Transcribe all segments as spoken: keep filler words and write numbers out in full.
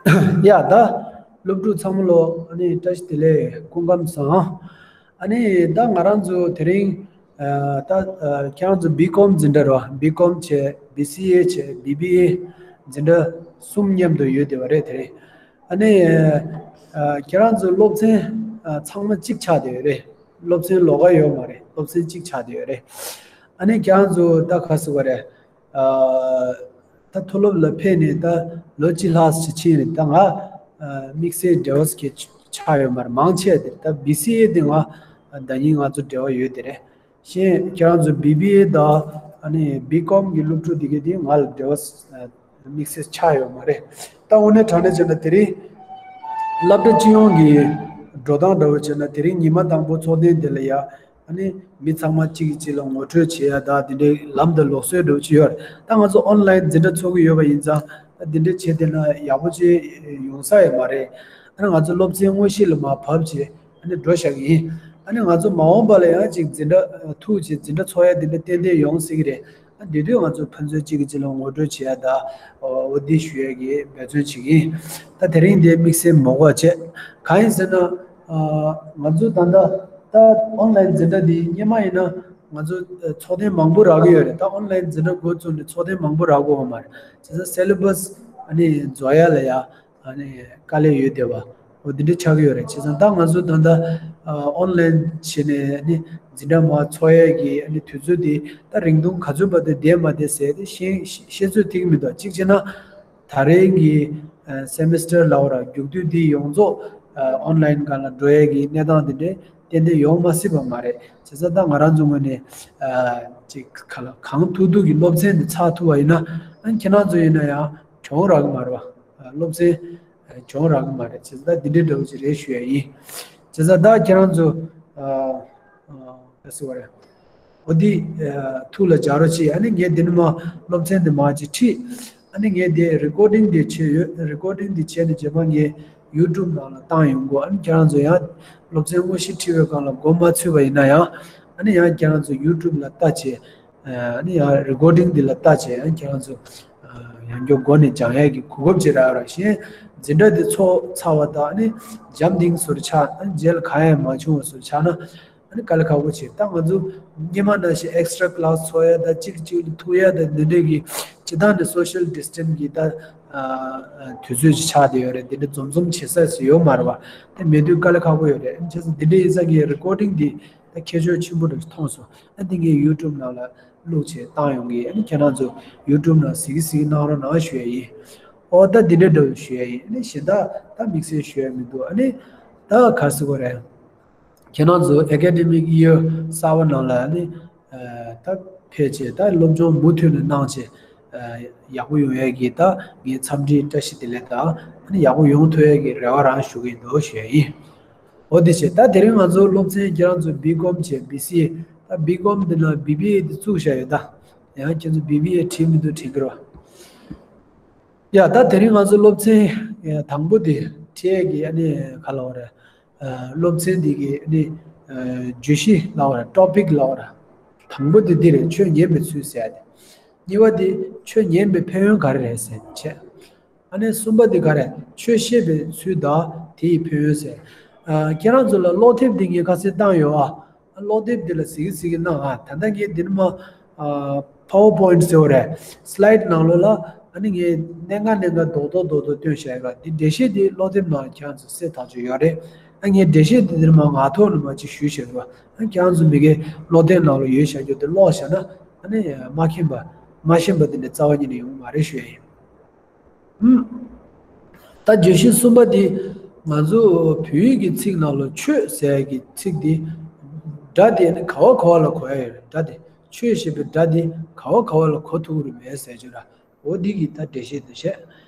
ཡ་ད་སློབ་ཕྲུག་ཚང་མ་ལོ་ཨ་ནི་བཀྲ་ཤིས་བདེ་ལེགས། སྐུ་ཁམས་བཟང་། ཨ་ནི་ད་ང་རང་ཚོ་དེ་རིང་ཨ་ད་ཨ་ཁྱེད་རང་ཚོ་བི་ཀོམ་འཛིན་གྲྭ་རེད་བ། བི་ཀོམ་བྱས། བི་སི་ཨེ་བྱས། བི་བི་ཨེ་འཛིན་གྲྭ་གསུམ་མཉམ་དུ་ཡོད་བསྡད་པ་རེད་དེ་རིང་། ཨ་ནི་ཨ་ཁྱེད་རང་ཚོ་སློབ་ཚན་ཨ་ཚང་མ་གཅིག་ཆགས་བསྡད་ཡོད་རེད། སློབ་ཚན་ལོགས་ཀ་ཡོད་མ་རེད། སློབ་ཚན་གཅིག་ཆགས་བསྡད་ཡོད་རེད། ཨ་ནི་ཁྱེད་རང་ཚོ་ད་ག་ཟེར་བ་རེད། ཨ་ད་མཐོ་སློབ་ལ་ཕེབས་ནས་ད་ལོ་གཅིག་ལྷག་ཅིག་ཕྱིན་རེད། ད་ང་ཨ་དམིགས་བསལ་འབྲེལ་བ་ཞིག་ཆགས་ཡོད་མ་རེད། མང་ཆེ་དེ་ད་བི་སི་ཨེ་དེ་ང་ཟླ་ཉིན་ང་ཚོ་འབྲེལ་བ་ཡོད་དེ་རེད། གཞན་ཁྱེད་རང་ཚོ་བི་བི་ཨེ་དང་ཨ་ནི་བི་ཀོམ་གྱི་སློབ་ཕྲུག་དེ་གས་དེ་ང་ལ་འབྲེལ་བ་ཨ་དམིགས་བསལ་ཆགས་ཡོད་མ་རེད། ད་དངོས་གནས་དྲང་གནས་བྱས་ན་དེ་རིང་སློབ་གྲྭ་སྤྱི་ཡོངས་ཀྱི་འགྲོ་སྟངས་འདྲ་བོ་བྱས་ན་དེ་རིང་ཉི་མ་དང་པོ་ཚོགས་ཐེངས་དེ་ལ་ཡ། ཨ་ནི་མི་ཚང་མ་གཅིག་གིས་གཅིག་ལ་ངོ་སྤྲོད་བྱེད་ཡ་ད་དེ་འདྲའི་ལམ་དང་ལུགས་སྲོལ་འདྲ་བོ་ཅིག་ཡོད་རེད། ད་ང་ཚོ་ཨོན་ལན་འཛིན་གྲྭ་ཚོགས་ཀྱི་ཡོད་པ་ཡིན་ཙང་ད་དེ་འདྲ་བྱས་བསྡད་ན་ཡག་པོ་ཅིག་ཡོང་ས་ཡོད་མ་རེད། ཨ་ནི་ང་ཚོ་སློབ་ཚན་དངོས་གཞི་ལ་མར་བབས་བྱས་ཨ་ནི་འགྲོ་བཞག་གི་ཡིན། ཨ་ནི་ང་ཚོ་མ་འོངས་པ་ལ་ཡང་ཅིག་འཛིན་གྲྭ་ཐུག་བྱས་འཛིན་གྲྭ་ཚོགས་ཡ་དེ་འདྲ་ཏན་ཏན་ཡོང་སྲིད་ཀྱི་རེད། ཨ་དེ་དུས་ང་ཚོ་ཕན་ཚུན་གཅིག་གིས་གཅིག་ལ་ངོ་སྤྲོད་བྱེད་ཡ་ད་འོ་འདི་ཞུ་ཡ་གི་འབད་བརྩོན་བྱེད་ཀྱི་ཡིན། ད་དེ་རིང་འདི་དམིགས་བསལ་མ་དགོས་བྱས། གང་ཡིན་ཟེར་ན་ང་ཚོ་ད་ལྟ་ད་ཨོན་ལན་འཛིན་གྲྭ་འདི་སྔོན་མ་ཡིན་ན་ང་ཚོ་ཚོགས་ཐེངས་མང་པོ་རག་གི་ཡོད་རེད། ད་ཨོན་ལན་འཛིན་གྲྭ་འགོ་བཙུགས་ནས་ཚོགས་ཐེངས་མང་པོ་རག་གི་ཡོད་མ་རེད། བྱས་ཙང་སེ་ལེ་བས་ཨ་ནི་རྫོགས་ཡ་ལ་ཡ། ཨ་ནི་དཀའ་ལས་ཡོད་བསྡད་པ། འོ་འདི་འདྲ་ཆགས་ཀྱི་ཡོད་རེད། བྱས་ཙང་ད་ང་ཚོ་ད་ལྟ་ཨ་ཨོན་ལན་བྱས་ནས་ཨ་ནི་འཛིན་གྲྭ་མར་ཚོགས་ཡས་ཀྱི་ཨ་ནི་དུས་ཚོད་འདི་ད་རིང་ཐུང་ག་ཚོད་བར་དུ་བསྡད་མ་བསྡད་ཟེར་ཏེ་ཤེས་ཤེས་ཚོད་ཐིག་མི་འདུག་གཅིག་བྱས་ན་ད་རེས་ཀྱི་ཨ་སེ་མི་སི་ཊར་ལབ་དགོས་ར་རྒྱུགས་དུས་འདི་ཡོངས་རྫོགས་ཨ་ཨོན་ལན་སྒང་ལ་འགྲོ་ཡས་ཀྱི་གནས་སྟངས་འདི་འདྲ་ཏན་ཏན་ཡོང་མ་སྲིད་པ་མ་རེད། བྱས་ཙང་ད་ང་རང་ཚོ་ངོས་ནས་ཨ་ཅིག་ག་ལ་གང་ཐུབ་ཐུབ་ཀྱི་སློབ་ཚན་འདི་ཚར་ཐུབ་པ་ཡིན་ན་ཨ་ཁྱེད་རང་ཚོ་ཡིན་ན་ཡང་གྱོང་རག་གི་མ་རེད་པ། སློབ་ཚན་གྱོང་རག་གི་མ་རེད། བྱས་ཙང་ད་འདི་འདྲའི་འདྲ་བོ་ཅིག་རེད་ཞུ་ཡ་ཡིན། བྱས་ཙང་ད་ཁྱེད་རང་ཚོ་ཨ་ཨ་ག་ཟེར་བ་རེད། འོ་འདི་ཨ་ཐུགས་ལ་འཇགས་རོགས་གྱིས། ཨ་ནི་ངས་འདི་ནས་མར་སློབ་ཚན་འདི་མར་ཅིག་ཁྲིད། ཨ་ནི་ངས་འདི་རི་ཀོར་ཌིང་འདི་བྱས་ཡོད། རི་ཀོར་ཌིང་འདི་བྱས་ནས་རྗེས་མ་ངས་ཡུ་ཊུབ་ནང་ལ་བཏང་ཡོང་གོ། ཨ་ནི་ཁྱེད་རང་ཚོ་ཡང་སློབ་ཚན་དངོས་གཞི་ཁྲིད་པའི་སྒང་ལ་མགོ་མ་ཚོས་པ་ཡིན་ན་ཡང་ཨ་ནི་ཡང་ཁྱེད་རང་ཚོ་ཡུ་ཊུབ་ལ་ལྟ་བྱས། ཨ་ནི་ཡང་རི་ཀོར་ཌིང་འདི་ལ་ལྟ་བྱས་ཨ་ནི་ཁྱེད་རང་ཚོ་ཨ་ཡང་སྐྱར་མགོ་ནས་སྦྱང་ཡས་ཀྱི་གོ་སྐབས་ཅིག་རག་ར། གཞན་འཛིན་གྲྭ་འདི་ཚོགས་ཚར་བ་དང་ཨ་ནི་འཇམ་ཐིང་བཟོ་འདྲ་ཆགས། ཨ་ནི་རྗེས་ལ་གང་ཡང་མ་བྱུང་བ་བཟོ་འདྲ་ཆགས་ན་ཨ་ནི་དཀའ་ལས་ཁག་པོ་བྱེད། ད་ང་ཚོ་སྔོན་མ་ནང་བཞིན་ཨེག་སི་ཊ་ར་ཀི་ལ་སི་ཚོགས་ཡ་དང་གཅིག་གཅིག་ལ་ཐུག་ཡ་དང་འདི་འདྲའི་གི་སྤྱིར་བཏང་ནས་སོ་ཤལ་ཌི་སི་ཊན་སི་གི་ད་ཨ་དུས་ཚོད་ཅིག་ཆགས་བསྡད་ཡོད་རེད། འདི་འདྲ་འཛོམས་འཛོམས་བྱེད་ས་ཞིག་ཡོད་མ་རེད་པ། དེ་མེད་དུས་དཀའ་ལས་ཁག་པོ་ཡོད་རེད། ཨ་ནི་བྱས་ཙང་འདི་འདྲ་ཡིན་ཙང་ངས་རི་ཀོར་ཌིང་འདི་ད་ཁྱད་ཆོས་ཆེན་པོ་འདྲ་ཞིག་མཐོང་སོང་། ཨ་འདི་ངས་ཡུ་ཊུབ་ནང་ལ་བླུགས་བྱས་བཏང་ཡོང་གི། ཨ་ནི་ཁྱེད་རང་ཚོ་ཡུ་ཊུབ་ནང་གཟིགས་གཟིགས་གནང་རོགས་གནང་ཞུ་ཡ་ཡིན། ཨོ་ད་འདི་འདྲ་འདྲ་བོ་ཞུ་ཡ་ཡིན། ཨ་ནི་གཞན་དག་ད་དམིགས་བསལ་ཞུ་ཡ་མི་འདུག་ཨ་ནི་ད་ག་རེ་ཟེར་དགོས་རེད། ཁྱེད་རང་ཚོ་ཨེ་ཀེ་ཌེ་མིག་ཡིར་གསར་པ་ནང་ལ་ཨ་ནི་ཨ་ད་ཕེབས་བྱས་ད་སློབ་སྦྱོང་མུ་མཐུད་ནས་གནང་བྱས་ཨ་ཡག་པོ་ཡོང་ཡ་གི་ད་ངས་འཚམས་འདྲི་བཀྲ་ཤིས་བདེ་ལེགས་དང་ཨ་ནི་ཡག་པོ་ཡོང་ཐུབ་ཡ་གི་རེ་བ་རང་ཞུ་གི་ཡིན་འདུག་ཞུ་ཡ་ཡིན། འོ་དེ་བྱས་ད་དེ་རིང་ང་ཚོ་སློབ་ཚན་ཁྱེད་རང་ཚོ་བི་ཀོམ་བྱས་བི་སི་ཨེ། ད་བི་ཀོམ་འདི་ན་བི་བི་ཨེ་འདི་བཙུགས་བཞག་ཡོད་ད། ཡང་ཁྱེད་ཚོ་བི་བི་ཨེ་བྲིས་མི་འདུག་དྲན་གི་རེད་པ། ཡ་ད་དེ་རིང་ང་ཚོ་སློབ་ཚན་དང་པོ་དེ་ཁྲིད་ཡས་ཀྱི་ཨ་ནི་ག་ལབ་དགོས་རེད། ཨ་སློབ་ཚན་འདི་གི་ཨ་ནི་ཨ་བརྗོད་གཞི་ལབ་དགོས་རེད། ཊོ་པིག་ལབ་དགོས་རེད། དང་པོ་དེ་འདི་རེད། ཆོས་ཉན་པའི་ཚུལ་ཟེར་ཡ་དེ། གཉིས་པ་དེ་ཆོས་ཉན་པའི་ཕན་ཡོན་ག་རེ་རེད་ཟེར་བྱས། ཨ་ནི་གསུམ་པ་དེ་ག་རེ། ཆོས་བཤད་པའི་ཚུལ་དང་དེའི་ཕན་ཡོན་ཟེར། ཨ་ཁྱེད་རང་ཚོ་ལ་ཀློག་དེབ་འདི་ངས་ཁ་སང་བཏང་ཡོད་ཨ། ཀློག་དེབ་འདི་ལ་གཟིགས་གཟིགས་གནང་ཨ། ད་ལྟ་ངས་འདི་ནས་མར་ཨ་པ་ཝར་པོ་ཡིན་ཊི་ཟེར་བ་རེད། སི་ལའེ་ཌི་ནང་ལོགས་ལ་ཨ་ནི་ངས་གནད་འགག་གནད་འགག་རྡོག་རྡོག་རྡོག་རྡོག་སྟོན་བཞག་ཡོད་ར། འདི་འགྲེལ་བཤད་འདི་ཀློག་དེབ་ནང་ཁྱེད་རང་ཚོ་གསལ་ཐག་ཆོད་ཡོད་རེད། ཨ་ངས་འགྲེལ་བཤད་འདི་འདི་ནས་མར་ངག་ཐོག་ནས་མར་ཅིག་ཞུས་བཞག་ཡོད་ར། ཨ་ཁྱེད་རང་ཚོ་མི་སྒེར་ཀློག་དེབ་ནང་ལ་ཡོད་བཞག་རྒྱུ་དེ་ཀློག་བཞག་ན་ཨ་ནི་མ་མཁྱེན་པ་མ་ཤེས་པ་དེ་འདྲ་རྩ་བ་ཉིད་ནས་ཡོང་གི་མ་རེད་ཞུ་ཡ་ཡིན། ཨུམ། ད་བརྗོད་གཞི་གསུམ་པ་འདི་ང་ཚོ་བོད་ཡིག་གི་ཚིག་ནང་ལ་ཆོས་ཟེར་ཡ་གི་ཚིག་འདི་སྒྲ་དེ་ནི་ག་བ་ག་བ་ལ་གོ་ཡ་ཡོད་རེད། སྒྲ་དེ་ཆོས་ཞེས་པའི་སྒྲ་འདི་ག་བ་ག་བ་ལ་གོ་ཐུབ་ཀྱི་རེད་མེད་ཟེར་རྒྱུ་ར། འོ་འདི་གི་ད་འགྲེལ་བཤད་དེ་བྱས།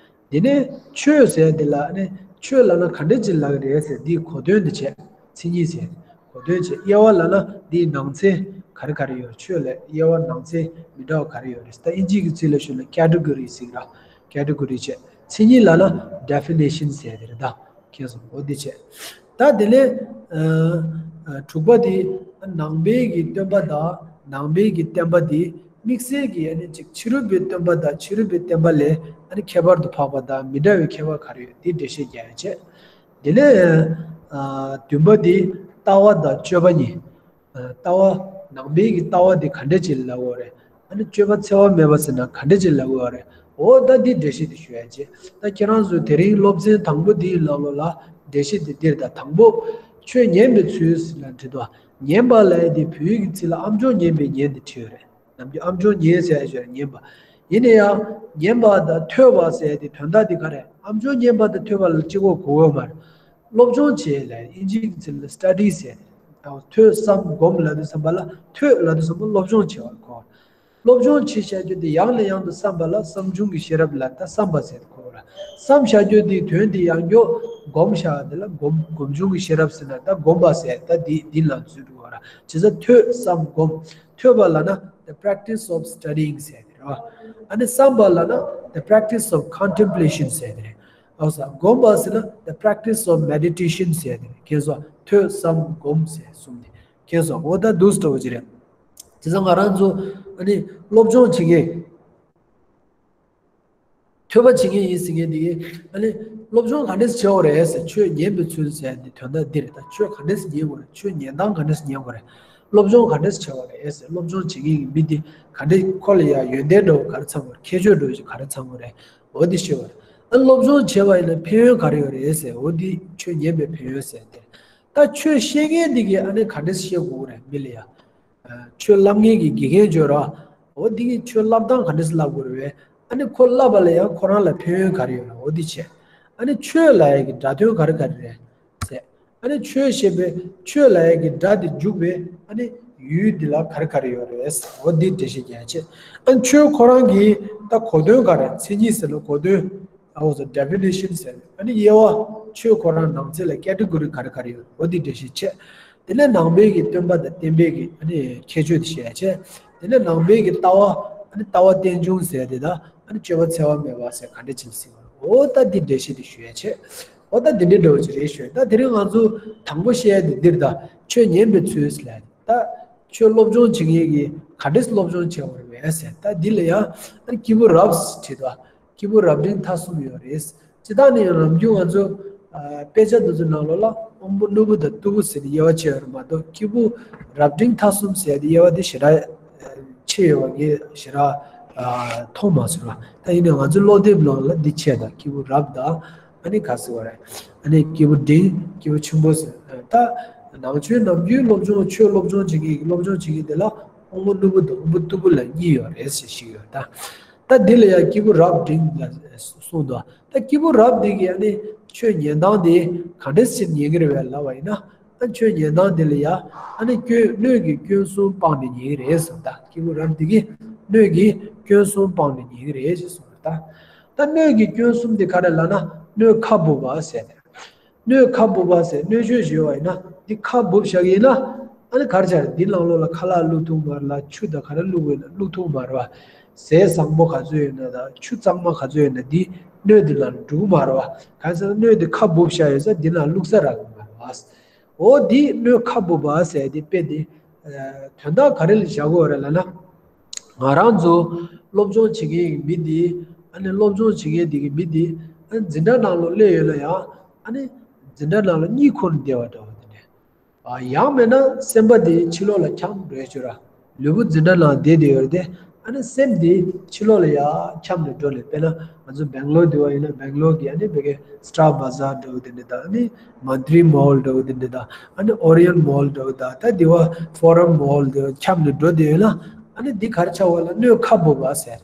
དེ་ནས་ཆོས་ཟེར་དེ་ལ་ནི་ཆོས་ལབ་ན་ག་འདྲ་ཅིག་ལབ་ཀྱི་རེད་ཟེར་འདིའི་གོ་དོན་དེ་བྱས། མཚན་ཉིད་ཟེར། གོ་དོན་བྱས། དབྱེ་བ་ལབ་ན་འདིའི་ནང་ཚན་ག་རེ་ག་རེ་ཡོད་རེད། ཆོས་ལ་དབྱེ་བ་ནང་ཚན་མི་འདྲ་བ་ག་རེ་ཡོད་རེད། ད་དབྱིན་ཇིའི་གི་ཚིག་ལ་ཞུས་ན་ཀེ་ཊི་གོ་རི་ཟེར་གི་ར། ཀེ་ཊི་གོ་རི་བྱས། མཚན་ཉིད་ལབ་ན་ཌེ་ཕི་ནེ་ཤན་ཟེར་དེ་རེད་ད། མཁྱེན་སོང་། འོ་འདི་བྱས། ད་དེ་ལས་ཨ་ཨ་དྲུག་པ་དེ་ནང་པའི་གི་སྟོན་པ་དང་ནང་པའི་གི་བསྟན་པ་དེ་ དམིགས་བསལ་གྱི་ཨ་ནི་ཅིག་ཕྱི་རོལ་པའི་སྟོན་པ་དང་ཕྱི་རོལ་པའི་བསྟན་པ་ལས་ཨ་ནི་ཁྱད་པར་དུ་འཕགས་པ་དང་མི་འདྲ་བའི་ཁྱད་པར་ག་རེ་ཡོད་དེ་འགྲེལ་བཤད་རྒྱག་ཡ་བྱས། དེ་ནས་ཨ་བདུན་པ་དེ་ལྟ་བ་དང་སྤྱོད་པ་གཉིས། ལྟ་བ་ནང་པའི་གི་ལྟ་བ་དེ་ག་འདྲ་ཅིག་ལབ་དགོས་རེད། ཨ་ནི་སྤྱོད་པ་འཚེ་བ་མེད་པ་ཟེར་ན་ག་འདྲ་ཅིག་ལབ་དགོས་རེད། འོ་ད་འདི་འགྲེལ་བཤད་དེ་ཞུ་ཡ་བྱས། ད་ཁྱེད་རང་ཚོས་དེ་རིང་སློབ་ཚན་དང་པོ་འདིའི་ནང་ལོགས་ལ་འགྲེལ་བཤད་དེ་འདིར་ད་དང་པོ། ཆོས་ཉན་པའི་ཚུལ་ལ་འབྲི་དོ། ཉན་པ་ལབ་ཡ་དེ་བོད་ཡིག་གི་ཚིག་ལ་ཨམ་ཅོག་ཉན་པའི་ཉན་དེ་བྲིས་ཡོད་རེད། ནམ་རྒྱུན་ཨམ་ཅོག་ཉན་ཟེར་ཡ་ཞིག་ཉན་པ། ཡིན་ན་ཡང་ཉན་པ་དང་ཐོས་པ་ཟེར་ཡ་དེ་དོན་དག་དེ་ག་རེད། ཨམ་ཅོག་ཉན་པ་དང་ཐོས་པ་ལ་གཅིག་པོ་གོ་གི་མ་རེད། སློབ་སྦྱོང་བྱེད་ལ་ཨིན་ཇིའི་ཚིག་ལ་སི་ཊ་ཌི་ཟེར། ཐོས་བསམ་སྒོམ་ལབ་དུས་ཙམ་པ་ལ་ཐོས་ལབ་དུས་ཙམ་པ་སློབ་སྦྱོང་བྱེད་པར་གོ། སློབ་སྦྱོང་བྱེད་བྱ་རྒྱུ་དེ་ཡང་ནས་ཡང་དུ་བསམ་པ་ལ་བསམ་བྱུང་གི་ཤེས་རབ་ལ་ད་བསམ་པ་ཟེར་གོ་ར། བསམ་བྱ་རྒྱུ་དེ་དོན་དེ་ཡང་རྒྱུ་སྒོམ་བྱ་དེ་ལ་སྒོམ་སྒོམ་བྱུང་གི་ཤེས་རབ་ཟེར་ན་ད་སྒོམ་པ་ཟེར་ད་འདི་འདི་ལ་འཛུལ་འགྲོ་བ་ར། བྱས་ཙང་ཐོས་བསམ་སྒོམ། ཐོས་པ་ལབ་ན་the practice of studying ཟེར་དེ་ར། ཨ་ནི་བསམ་པ་ལབ་ན་the practice of contemplation ཟེར་དེ་རེད། ཨོ་ས་སྒོམ་པ་ཟེར་ན་the practice of meditation ཟེར་དེ་རེད། མཁྱེན་སོང་། ཐོས་བསམ་སྒོམ་ཟེར་གསུམ་དེ་མཁྱེན་སོང་། འོ་ད་འདུག་སེ་འདྲ་བོ་ཅིག་རེད། དེ་ཚོ་ང་རང་ཚོ་ཨ་ནི་སློབ་སྦྱོང་བྱེད་མཁན། ཐོས་པ་བྱེད་མཁན་ཡིན་ཟེར་མཁན་དེ་གིས་ཨ་ནི་སློབ་སྦྱོང་ག་འདྲས་བྱེད་དགོས་རེད་ཟེར། ཆོས་ཉན་པའི་ཚུལ་ཟེར་དེ་དོན་དག་འདི་རེད། ད་ཆོས་ག་འདྲས་ཉན་དགོས་རེད། ཆོས་ཉན་སྟངས་ག་འདྲས་ཉན་དགོས་རེད། སློབ་སྦྱོང་ག་འདྲས་བྱེད་དགོས་རེད་ཟེར། སློབ་སྦྱོང་བྱེད་མཁན་གྱི་མི་དེ་ག་འདྲས་ཁོ་ལ་ཡ་ཡོན་ཏན་འདྲ་བོ་ག་རེ་ཚང་དགོས་རེད། ཁྱད་ཆོས་འདྲ་བོ་ཞིག་ག་རེ་ཚང་དགོས་རེད། འོ་འདི་ཤེས་དགོས་རེད། ཨ་སློབ་སྦྱོང་བྱས་པ་ཡིན་ན་ཕན་ཡོན་ག་རེ་ཡོད་རེད་ཟེར། འོ་འདི་ཆོས་ཉན་པའི་ཕན་ཡོན་ཟེར་དེ་རེད། ད་ཆོས་བཤད་མཁན་འདི་གིས་ཨ་ནི་ག་འདྲས་བཤད་དགོས་རེད་མི་ལ་ཡ། ཆོས་བསླབ་མཁན་གྱི་དགེ་རྒན་བརྗོད་ར། འོ་འདི་གིས་ཆོས་བསླབ་སྟངས་ག་འདྲས་བསླབ་དགོས་རེད། ཨ་ནི་ཁོ་བསླབ་པ་ལ་ཡང་ཁོ་རང་ལ་ཕན་ཡོན་ག་རེ་ཡོད་ར། འོ་འདི་བྱས། ཨ་ནི་ཆོས་ལབ་ཡ་གི་སྒྲ་དོན་ག་རེ་ག་རེ་རེད་ཟེར། ཨ་ནི་ཆོས་ཞེས་པའི་ཆོས་ལབ་ཡ་གི་སྒྲ་དེ་འཇུག་པའི་ཨ་ནི་ཡུལ་འདི་ལ་ག་རེ་ག་རེ་ཡོད་རེད་ཟེར། འོ་འདི་འགྲེལ་བཤད་རྒྱག་ཡ་བྱས། ཨ་ནི་ཆོས་ཁོ་རང་གི་ད་གོ་དོན་ག་རེ། མཚན་ཉིད་ཟེར་ན་གོ་དོན། ཨོ་ཟེར་definition ཟེར། ཨ་ནི་དབྱེ་བ། ཆོས་ཁོ་རང་ནང་ཚན་ལ་category ག་རེ་ག་རེ་ཡོད། འོ་འདི་འགྲེལ་བཤད་བྱས། དེ་ནས་ནང་པའི་གི་སྟོན་པ་དང་བསྟན་པའི་གི་ཨ་ནི་ཁྱད་ཆོས་དེ་བཤད་བྱས། དེ་ནས་ནང་པའི་གི་ལྟ་བ། ཨ་ནི་ལྟ་བ་རྟེན་འབྱུང་ཟེར་དེ་དང་། ཨ་ནི་སྤྱོད་པ་འཚེ་བ་མེད་པ་ཟེར་ག་འདྲ་ཅིག་ཟེར་བ། འོ་ད་འདི་འགྲེལ་བཤད་དེ་ཞུ་ཡ་བྱས། འོ་ད་འདི་འདྲའི་འདྲ་བོ་ཅིག་རེད་ཞུ་ཡ། ད་དེ་རིང་ང་ཚོ་དང་པོ་བཤད་ཡ་དེ་འདིར་ད་ཆོས་ཉན་པའི་ཚུལ་ཟེར་ལ། ད་ཆོས་སློབ་སྦྱོང་བྱེད་མཁན་གྱིས་ག་འདྲས་སློབ་སྦྱོང་བྱེད་དགོས་རེད་ཟེར། ད་འདི་ལ་ཡང་ཨ་ནི་སྐྱེས་བུ་རབ་བྲིས་འདུག་སྐྱེས་བུ་རབ་འབྲིང་ཐ་གསུམ་ཡོད་རེད། སྤྱིར་བཏང་ནས་ཡང་ནམ་རྒྱུན་ང་ཚོ་ཨ་དཔེ་ཆ་འདི་ཚོ་ནང་ལོགས་ལ་དབང་པོ་རྣོན་པོ་དང་རྟུལ་པོ་ཟེར་ནས་དབྱེ་བ་ཕྱེ་ཡོད་རེད་མ་གཏོགས། སྐྱེས་བུ་རབ་འབྲིང་ཐ་གསུམ་ཟེར་ཏེ་དབྱེ་བ་དེ་ཞེ་དྲག་ཕྱེ་ཡོད་པ་ངས་ཞེ་དྲག་ཨ་མཐོང་མ་སོང་ར། ད་ཡིན་ནའི་ང་ཚོའི་སློབ་དེབ་ནང་ལ་འདི་ཕྱེ་དང་། སྐྱེས་བུ་རབ་དང་། ཨ་ནི་ག་ཟེར་བ་རེད། ཨ་ནི་སྐྱེས་བུ་འབྲིང་། སྐྱེས་བུ་ཆེན་པོ་ཟེར། ད་ནང་ཆོས་ནམ་རྒྱུན་སློབ་སྦྱོང་། ཆོས་སློབ་སྦྱོང་བྱེད་མཁན་གྱི་སློབ་སྦྱོང་བྱེད་མཁན་དེ་ལ་དབང་པོ་རྣོན་པོ་དང་དབང་པོ་རྟུལ་པོ་ལ་གཉིས་ཡོད་རེད་ཟེར་ཞིག་ཡོད་ད། ད་འདི་ལ་ཡང་སྐྱེས་བུ་རབ་འབྲིང་ལ་གསུངས་འདུག་ད་སྐྱེས་བུ་རབ་འདི་གིས་ཨ་ནི་ཆོས་ཉན་སྟངས་དེ་ག་འདྲས་སེ་ཉན་གྱི་རེད་པས་ལབ་པ་ཡིན་ན། ཨ་ཆོས་ཉན་སྟངས་དེ་ལ་ཡང་ཨ་ནི་སྐྱོན། སྣོད་ཀྱི་སྐྱོན་གསུམ་སྤངས་ནས་ཉན་གྱི་རེད་གསུངས། ད་སྐྱེས་བུ་རབ་འདི་གིས་སྣོད་ཀྱི་སྐྱོན་གསུམ་སྤངས་ནས་ཉན་གྱི་རེད་ཅེས་གསུངས་ད། ད་སྣོད་ཀྱི་སྐྱོན་གསུམ་དེ་ག་རེ་ལབ་ན། སྣོད་ཁ་སྦུབ་པ་ཟེར་ཏེ། སྣོད་ཁ་སྦུབ་པ་ཟེར། སྣོད་སྤྱོད་ཞུས་པ་ཡིན་ན་འདི་ཁ་སྦུབ་བཞག་གི་ཡིན་ན། ཨ་ནི་ག་རེ་བྱ་རེད། འདི་ནང་ལོགས་ལ་ཁ་ལག་བླུག་ཐུབ་མ་རེད་ལ། ཆུ་དང་ག་རེ་བླུག་དགོས་ན་བླུག་ཐུབ་མ་རེད་པ། ཟས་བཟང་པོ་ག་ཚོད་ཡོད་ན་དང་ཆུ་གཙང་མ་ག་ཚོད་ཡོད་ན་འདི་སྣོད་འདི་ནང་ལ་འགྲོ་གི་མ་རེད་པ། གང་ཟེར་ན་སྣོད་འདི་ཁ་སྦུབ་བཞག་ཡོད་ཙང་འདི་ནང་བླུག་ས་རག་གི་མ་རེད་པ། འོ་འདི་སྣོད་ཁ་སྦུབ་པ་ཟེར་དེ་དཔེ་དེ་དོན་དག་ག་རེ་ལ་བཞག་དགོས་རེད་ལབ་ན། ང་རང་ཚོ་སློབ་སྦྱོང་བྱེད་མཁན་གྱི་མི་འདི། ཨ་ནི་སློབ་སྦྱོང་བྱེད་མཁན་འདི་གི་མི་འདི། ཨ་ནི་འཛིན་གྲྭ་ནང་ལོགས་སླེབས་ཡོད་ན་ཡང་། ཨ་ནི་འཛིན་གྲྭ་ནང་ལ་གཉིད་ཁུག་ནས་བསྡད་པ་འདྲ་བོ་དེ་འདྲ། ཨ་ཡང་མེད་ན་སེམས་པ་དེ་ཕྱི་ལོགས་ལ་འཁྱམས་འགྲོ་ཡ་ཅིག་ཡོད་ར། ལུས་པོ་འཛིན་གྲྭ་ནང་བསྡད་དེ་ཡོད་དེ། ཨ་ནི་སེམས་དེ་ཕྱི་ལོགས་ལ་ཡ་འཁྱམས་ནས་འགྲོ་ནས། དཔེར་ན་ང་ཚོ་སྦེང་ལོར་འདི་བ་ཡིན་ན་སྦེང་ལོར་གྱི་ཨ་ནི་བོད་སྐད་Star Bazaar འདྲ་བོ་དེ་འདྲ་དང་། ཨ་ནི་Mantri Mall འདྲ་བོ་དེ་འདྲ་དང་། ཨ་ནི་Orion Mall འདྲ་བོ་དང་། ད་འདི་བ་Forum Mall འདི་བ་འཁྱམས་ནས་འགྲོ་བསྡད་ཡོད་ན། ཨ་ནི་འདི་ག་རེ་ཆགས་པ་ལབ་ན་སྣོད་ཁ་སྦུབ་པ་ཟེར།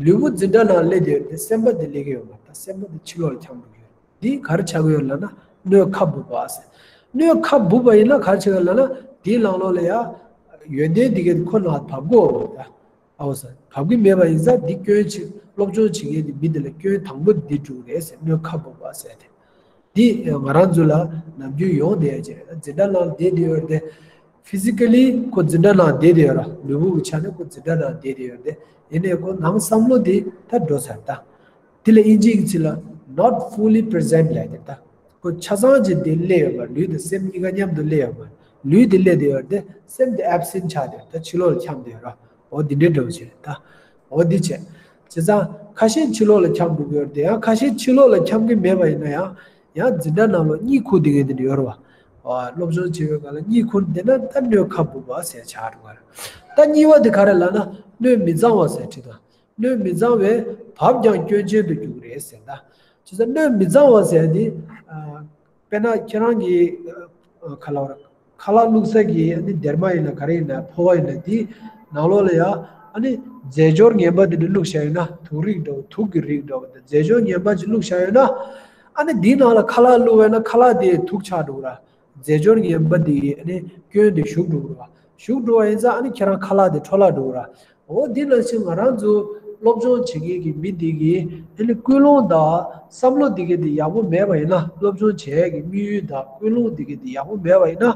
ལུས་པོ་འཛིན་གྲྭ་ནང་སླེབས་བསྡད་ཡོད་དེ་སེམས་པ་དེ་སླེབས་ཀྱི་ཡོད་མ་རེད། ད་སེམས་པ་དེ་ཕྱི་ལོགས་ལ་འཁྱམས་འགྲོ་གི་ཡོད། འདི་ག་རེ་ཆགས་ཀྱི་ཡོད་ལབ་ན་སྣོད་ཁ་སྦུབ་པ་ཟེར། སྣོད་ཁ་སྦུབ་པ་ཡིན་ན་ག་རེ་ཆགས་ཀྱི་ཡོད་ལབ་ན། དེའི་ནང་ལོགས་ལ་ཡ་ཡོན་ཏན་དེ་གས་ཁོ་ནང་བབས་ཀྱི་ཡོད་མ་རེད། ཨའོ་ཟེར། བབས་ཀྱི་མེད་པ་ཡིན་ཙང་འདི་སྐྱོན་ཆེ། སློབ་སྦྱོང་བྱེད་མཁན་དེ་མི་དེ་ལ་སྐྱོན་དང་པོ་འདི་འགྲོ་གི་རེད་ཟེར། སྣོད་ཁ་སྦུབ་པ་ཟེར་དེ། འདི་ང་རང་ཚོ་ལ་ནམ་རྒྱུན་ཡོང་བསྡད་ཡ་ཅིག་རེད། འཛིན་གྲྭ་ནང་བསྡད་བསྡད་ཡོད་རེད་དེ། Physically ཁོ་འཛིན་གྲྭ་ནང་བསྡད་བསྡད་ཡོད་ར། ལུས་པོ་གི་ཆ་ནས་ཁོ་འཛིན་གྲྭ་ནང་བསྡད་བསྡད་ཡོད་རེད་དེ། ཡིན་ནའི་ཁོ་ནང་བསམ་བློ་དེ་ད་འགྲོ་ཚར་ད། དེ་ལ་ཨིན་ཇིའི་ཚིག་ལ་not fully present ལབ་དེ་ད། ཁོ་ཆ་ཚང་ཅིག་དེ་སླེབས་ཡོད་མ་རེད། ལུས་དང་སེམས་གཉིས་ཀ་མཉམ་དུ་སླེབས་ཡོད་མ་རེད། ལུས་དེ་སླེབས་བསྡད་ཡོད་རེད་དེ། སེམས་དེ་absent ཆགས་བསྡད་ཡོད་རེད། ད་ཕྱི་ལོགས་ལ་འཁྱམས་བསྡད་ཡོད་ར། འོ་འདི་འདྲའི་འདྲ་བོ་ཅིག་རེད་ད། འོ་འདི་བྱས། བྱས་ཙང་ཁ་ཤས་ཕྱི་ལོགས་ལ་འཁྱམ་འགྲོ་གི་ཡོད་རེད་དེ། ཡང་ཁ་ཤས་ཕྱི་ལོགས་ལ་འཁྱམ་གི་མེད་པ་ཡིན་ན་ཡང་། ཡང་འཛིན་གྲྭ་ནང་ལོགས་གཉིད་ཁུག་བསྡད་མཁན་དེ་འདྲ་ཡོད་རེད་བ། སློབ་སྦྱོང་བྱེད་པའི་སྐབས་ལ་གཉིད་ཁུག་བསྡད་ན་ད་སྣོད་ཁ་སྦུབ་པ་ཟེར་ཆགས་འགྲོ་གི་རེད། ད་གཉིས་པ་དེ་ག་རེ་ལབ་ན། སྣོད་མི་གཙང་བ་ཟེར་བྲིས་དང་། སྣོད་མི་གཙང་བས་བབ་ཀྱང་སྐྱོན་ཅན་དུ་འགྱུར་རེད་ཟེར་ད། བྱས་ཙང་སྣོད་མི་གཙང་བ་ཟེར་དེ། དཔེར་ན་ཁྱེད་རང་གི་ཁ་ལག་ཁ་ལག་བླུགས་ས་གི་ཨ་ནི་སྡེར་མ་ཡིན་ན་ག་རེ་ཡིན་ན་ཕོར་པ་ཡིན་ན། དེའི་ནང་ལོགས་ལ་ཡ་ཨ་ནི་རྫས་སྦྱོར་ངན་པ་དེ་འདྲ་བླུགས་བཞག་ཡོད་ན། དུག་རིགས་འདྲ་བོ་དུག་གི་རིགས་འདྲ་བོ་དང་རྫས་སྦྱོར་ངན་པ་ཅིག་བླུགས་བཞག་ཡོད་ན། ཨ་ནི་དེའི་ནང་ལ་ཁ་ལག་བླུགས་པ་ཡིན་ན་ཁ་ལག་དེ་དུག་ཆགས་འགྲོ་གི་ར། རྫས་སྦྱོར་ངན་པ་དེ་ཡི་ཨ་ནི་སྐྱོན་དེ་ཞུགས་འགྲོ་གི་ར། ཞུགས་འགྲོ་བ་ཡིན་ཙང་ཨ་ནི་ཁྱེད་རང་ཁ་ལག་དེ་འཕྲོ་བརླག་འགྲོ་གི་ར། འོ་འདི་ནང་བཞིན་ང་རང་ཚོ་སློབ་སྦྱོང་བྱེད་མཁན་གྱི་མི་འདི་གི་ཨ་ནི་ཀུན་སློང་དང་བསམ་བློ་འདི་གི་དེ་ཡག་པོ་མེད་པ་ཡིན་ན། སློབ་སྦྱོང་བྱེད་ཡས་ཀྱི་དམིགས་ཡུལ་དང་ཀུན་སློང་འདི་གི་དེ་ཡག་པོ་མེད་པ་ཡིན་ན།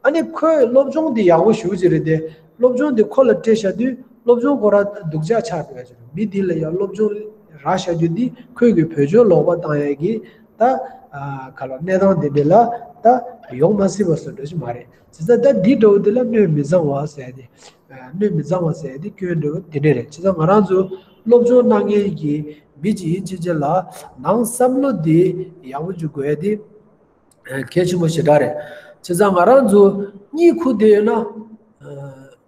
ཨ་ནི་ཁོས་སློབ་སྦྱོང་འདི་ཡག་པོ་ཞེ་པོ་ཅིག་རེད་དེ། སློབ་སྦྱོང་འདི་ཁོ་ལ་སྤྲད་བཞག་དུས་སློབ་སྦྱོང་ཁོ་རང་སྡུག་ཅག་ཆགས་འགྲོ་ཡ་ཅིག་རེད། མི་འདི་ལ་ཡང་སློབ་སྦྱོང་རག་བཞག་རྒྱུ་འདི་ཁོས་གི་བེད་སྤྱོད་ལོག་པ་བཏང་ཡས་ཀྱི་ད་ག་ལ་གནས་སྟངས་འདི་འདྲ་ལ་ད་ཡོང་མ་སྲིད་པ་བཟོ་འདྲ་ཞིག་མ་རེད། བྱས་ཙང་ད་འདི་འདྲ་བོ་འདི་ལ་སྣོད་མི་གཙང་བ་ཟེར་ཏེ། སྣོད་མི་གཙང་བ་ཟེར་ཏེ་སྐྱོན་འདྲ་བོ་འདི་འདྲ་རེད། བྱས་ཙང་ང་རང་ཚོ་སློབ་སྦྱོང་གནང་མཁན་གྱི་མི་ཅིག་ཡིན་ཕྱིན་ཆད་ལ་ནང་བསམ་བློ་འདི་ཡག་པོ་ཅིག་དགོས་ཡ་དེ་གལ་ཆེན་པོ་ཞེ་དྲག་རེད། བྱས་ཙང་ང་རང་ཚོ་གཉིད་ཁུག་བསྡད་ཡོད་ན།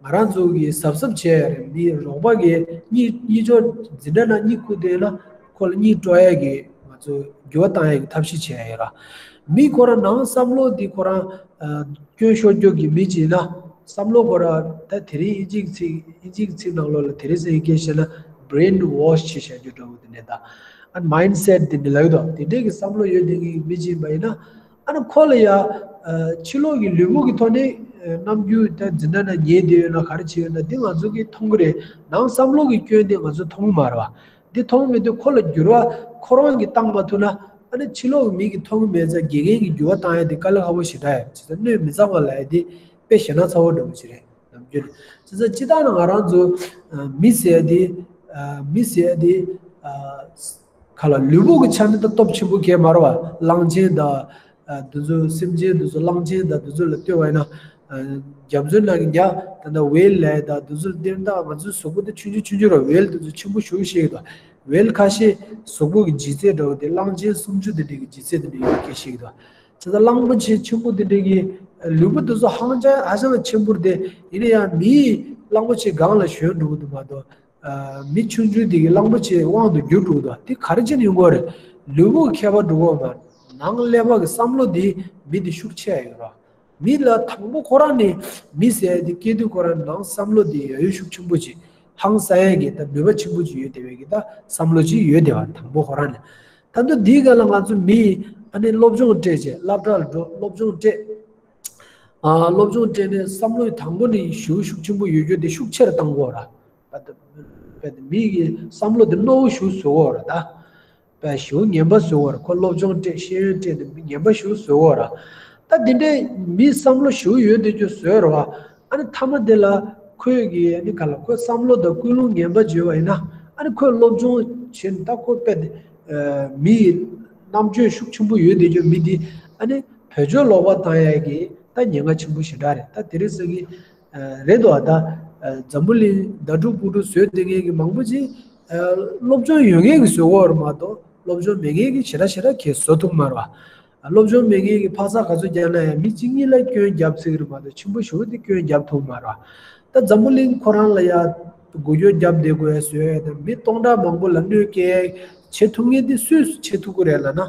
ང་རང་ཚོ་གི་གཟབ་གཟབ་བྱས་ཡ་རེད། མི་རོགས་པ་གི་གཉིད་གཉིད་ཅོག་འཛིན་གྲྭ་ནང་གཉིད་ཁུག་བསྡད་ཡོད་ན་ཁོ་ལ་གཉིད་སྤྲོ་ཡ་གི་ང་ཚོ་འགྱུར་བ་བཏང་ཡ་གི་ཐབས་ཤེས་བྱས་ཡ་ཡོད་ར། མི་ཁོ་རང་ནང་བསམ་བློ་འདི་ཁོ་རང་སྐྱོན་ཤོར་རྒྱུ་གི་མི་ཅིག་ཡིན་ན། བསམ་བློ་ཁོ་རང་ད་དེ་རིང་དབྱིན་ཇིའི་ཚིག་དབྱིན་ཇིའི་ཚིག་ནང་ལོགས་ལ་དེ་རིང་སང་སྐད་བཤད་ན་brain wash བྱས་བཞག་རྒྱུ་འདྲ་བོ་དེ་ནས་ད། ཨ་mindset དེ་འདྲ་ལབ་ཡོད་དོ། དེ་འདྲའི་གི་བསམ་བློ་ཡོད་དེ་གི་མི་ཅིག་ཡིན་པ་ཡིན་ན། ཨ་ནི་ཁོ་ལ་ཡ་ཕྱི་ལོགས་ཀྱི་ལུས་པོ་གི་ཐོག་ནས་རྣམ་འགྱུར་ད་འཛིན་གྲྭ་ནང་ཉལ་བསྡད་ཡོད་ན་ག་རེ་བྱས་ཡོད་ན་འདི་ང་ཚོ་གིས་མཐོང་གི་རེད། ནང་བསམ་བློ་གི་སྐྱོན་དེ་ང་ཚོ་མཐོང་གི་མ་རེད་བ། འདི་མཐོང་མི་འདུག་ཁོ་ལ་འགྱུར་བ་ཁོ་རང་གིས་བཏང་མ་ཐུབ་ན། ཨ་ནི་ཕྱི་ལོགས་ཀྱི་མི་གིས་མཐོང་གི་མེད་ཙང་དགེ་རྒན་གྱིས་འགྱུར་བ་བཏང་ཡ་དེ་དཀའ་ལས་ཁག་པོ་ཞེ་དྲག་ཡོད། བྱས་ཙང་སྣོད་མི་གཙང་བ་ལབ་ཡ་དེ་དཔེ་ཞེ་ན་ཚ་བོ་འདྲ་བོ་ཞིག་རེད། ནམ་རྒྱུན་བྱས་ཙང་སྤྱིར་བཏང་ན་ང་རང་ཚོ་མི་ཟེར་ཡ་དེ་མི་ཟེར་ཡ་དེ་ག་ལ་ལུས་པོ་གི་ཆ་ནས་ད་སྟོབས་ཆེན་པོ་གས་མ་རེད་བ། གླང་ཆེན་དང་། ཨ། འདི་ཚོ་སེམས་ཅན་འདི་ཚོ་གླང་ཆེན་དང་འདི་ཚོ་ལ་ལྟོས་པ་ཡིན་ན། ཨ། རྒྱ་མཚོའི་ནང་གི་ཉ་ད་ལྟ་ཝེལ་ལབ་ཡ་དང་འདི་ཚོ་སྟེར་ད་ང་ཚོའི་གཟུགས་པོ་དེ་ཆུང་ཆུང་ཆུང་ཆུང་རེད། ཝེལ་འདི་ཚོ་ཆེན་པོ་ཞེ་པོ་ཞིག་རེད། ཝེལ་ཁ་ཤས་གཟུགས་པོ་གི་ལྗིད་ཚད་འདྲ་བོ་དེ་གླང་ཆེན་སུམ་ཅུ་དེ་འདྲའི་གི་ལྗིད་ཚད་དེ་འདྲ་ཡོད་སྐད་ཤིག་རེད། བྱས་ཙང་གླང་པོ་ཆེ་ཆེན་པོ་དེ་འདྲའི་གི་ལུས་པོ་དེ་ཚོ་ཧང་ཅང་ཧ་ཅང་ཆེན་པོ་རེད་དེ། ཡིན་ན་ཡང་མིའི་གླང་པོ་ཆེ་སྒང་ལ་ཞོན་འགྲོ་གི་འདུག་མ་གཏོགས། ཨ། མི་ཆུང་ཆུང་དེ་གི་གླང་པོ་ཆེའི་དབང་དུ་འགྱུར་འགྲོ་གི་འདུག་དེ་ག་རེ་བྱས་ནས་ཡོང་གི་རེད། ལུས་པོ་གི་ཁྱད་པར་འགྲོ་གི་མ་རེད། ནང་ཀླད་པ་གི་བསམ་བློ་དེ་མི་དེ་ཤུགས་ཆེ་ཡོད་རེད། མི་ལ་དང་པོ་ཁོ་རང་ནས་མི་ཟེར་ཡ་དེ་སྐྱེ་དུས་ཁོ་རང་ནང་བསམ་བློ་དེ་ཡ་ཡོད་ཤུགས་ཆེན་པོ་ཅིག་ཧང་སང་ཡ་གི་ད་ནུས་པ་ཆེན་པོ་ཅིག་ཡོད་བསྡད་པའི་གི་ད་བསམ་བློ་ཅིག་ཡོད་བསྡད་པ་དང་པོ་ཁོ་རང་ནས། ད་དུང་འདིའི་སྒང་ལ་ང་ཚོ་མི་ཨ་ནི་སློབ་སྦྱོང་སྤྲད་བྱས་སློབ་གྲྭ་ལ་འགྲོ་སློབ་སྦྱོང་སྤྲད། ཨ། སློབ་སྦྱོང་སྤྲད་ནས་བསམ་བློ་དང་པོ་ནས་ཞེ་པོ་ཤུགས་ཆེན་པོ་ཡོད་རྒྱུ་དེ་ཤུགས་ཆེར་བཏང་དགོས་ར། ད་ལྟ་དཔེ་དེ་མི་གི་བསམ་བློ་དེ་རྣོ་བོ་ཞེ་པོ་བཟོ་དགོས་ར་ད། དཔེ་ཞེ་པོ་ངན་པ་བཟོ་དགོས་ར། ཁོ་སློབ་སྦྱོང་སྤྲད་ཤེས་ཡོན་སྤྲད་དེ་མི་ངན་པ་ཞེ་པོ་བཟོ་དགོས་ར། ད་དེ་འདྲའི་མི་བསམ་བློ་ཞེ་པོ་ཡོད་དེ་རྒྱུ་བཟོས་ར་བ། ཨ་ནི་མཐའ་མ་དེ་ལ་ཁོས་གི་ཨ་ནི་ག་ལ་ཁོའི་བསམ་བློ་དང་ཀུན་སློང་ངན་པ་བརྗོད་པ་ཡིན་ན། ཨ་ནི་ཁོས་སློབ་སྦྱོང་བྱས་ནས་ད་ཁོ་དཔེ་དེ་མི་ཡི་རྣམ་དཔྱོད་ཤུགས་ཆེན་པོ་ཡོད་དེ་རྒྱུ་མི་དེ་ཨ་ནི་བེད་སྤྱོད་ལོག་པ་བཏང་ཡ་གི་ད་ཉེན་ཁ་ཆེན་པོ་ཞེ་དྲག་རེད། ད་དེ་རིང་སང་གི་རེད་དོ། ད་འཛམ་བུ་གླིང་ཟླ་དྲུག་དགུ་དྲུག་བཟོས་བསྡད་མཁན་གི་མང་པོ་ཅིག་སློབ་སྦྱོང་ཡོད་མཁན་གི་བཟོས་ཡོད་རེད་མ་གཏོགས་སློབ་སྦྱོང་མེད་མཁན་གི་ཞེ་དྲག་ཞེ་དྲག་གིས་བཟོ་ཐུབ་མ་རེད་བ། སློབ་སྦྱོང་མེད་མཁན་གི་ཕག་ཚག་ག་ཚོད་རྒྱག་ན་ཡང་མི་གཅིག་གཉིས་ལ་སྐྱོན་རྒྱབ་ཚིག་རེད་མ་གཏོགས་ཆེན་པོ་ཞེ་པོ་དེ་སྐྱོན་རྒྱབ་ཐུབ་མ་རེད་བ། ད་འཛམ་བུ་གླིང་ཁོ་རང་ལ་ཡ་འགུལ་སྐྱོད་རྒྱབ་བསྡད་དགོས་ཡ་བཟོས་ཡ་དང་མི་སྟོང་ཕྲག་མང་པོ་ལ་གནོད་སྐྱེལ་བྱེད་ཐུབ་མཁན་དེ་སུས་བྱེད་ཐུབ་ཀྱི་རེད་ལབ་ན།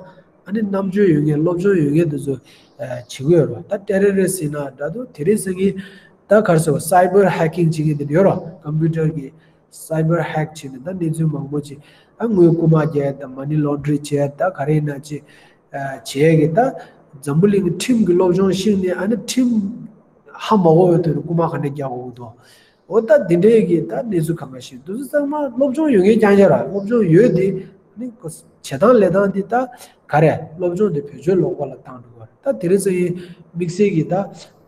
ཨ་ནི་རྣམ་དཔྱོད་ཡོད་མཁན་སློབ་སྦྱོང་ཡོད་མཁན་དེ་ཚོ་བྱེད་ཀྱི་ཡོད་རེད་བ། ད་ཏེ་རོ་རི་སི་ཊི་ཡིན་ན་འདྲ་འདུག་དེ་རིང་སང་གི་ད་ག་རེ་ཟེར་བ་cyber hacking བྱེད་མཁན་དེ་འདྲ་ཡོད་རེད་བ། ཀམ་པུ་ཊར་གི་cyber hack བྱས་ནས་ད་གནས་ཚུལ་མང་པོ་ཅིག་ཨ་དངུལ་རྐུ་མ་རྒྱག་ཡ་དང་money laundering བྱེད་ཡ་ད་ག་རེ་ཡིན་ན་ཅིག་བྱེད་ཡ་གི་ད་འཛམ་བུ་གླིང་གི་ཁྲིམས་ཀྱི་སློབ་སྦྱོང་ཤེས་ནས་ཨ་ནི་ཁྲིམས་ཧ་མ་གོ་བའི་དོན་དུ་རྐུ་མ་ག་འདྲ་རྒྱག་དགོས་འདུག་འོ་ད་འདི་འདྲའི་གི་ད་གནས་ཚུལ་གང་ག་ཞིག་འདུག་ཚང་མ་སློབ་སྦྱོང་ཡོད་མཁན་རྐྱང་རྐྱང་ར། སློབ་སྦྱོང་ཡོད་དེ་ནི་བྱེད་སྟངས་ལས་སྟངས་འདི་ད་ག་རེ་སློབ་སྦྱོང་དེ་བེད་སྤྱོད་ལོག་པ་ལ་བཏང་འགྲོ་བ་རེད། ད་དེ་རིང་སང་ཉིན་དམིགས་བསལ་གྱི་ད་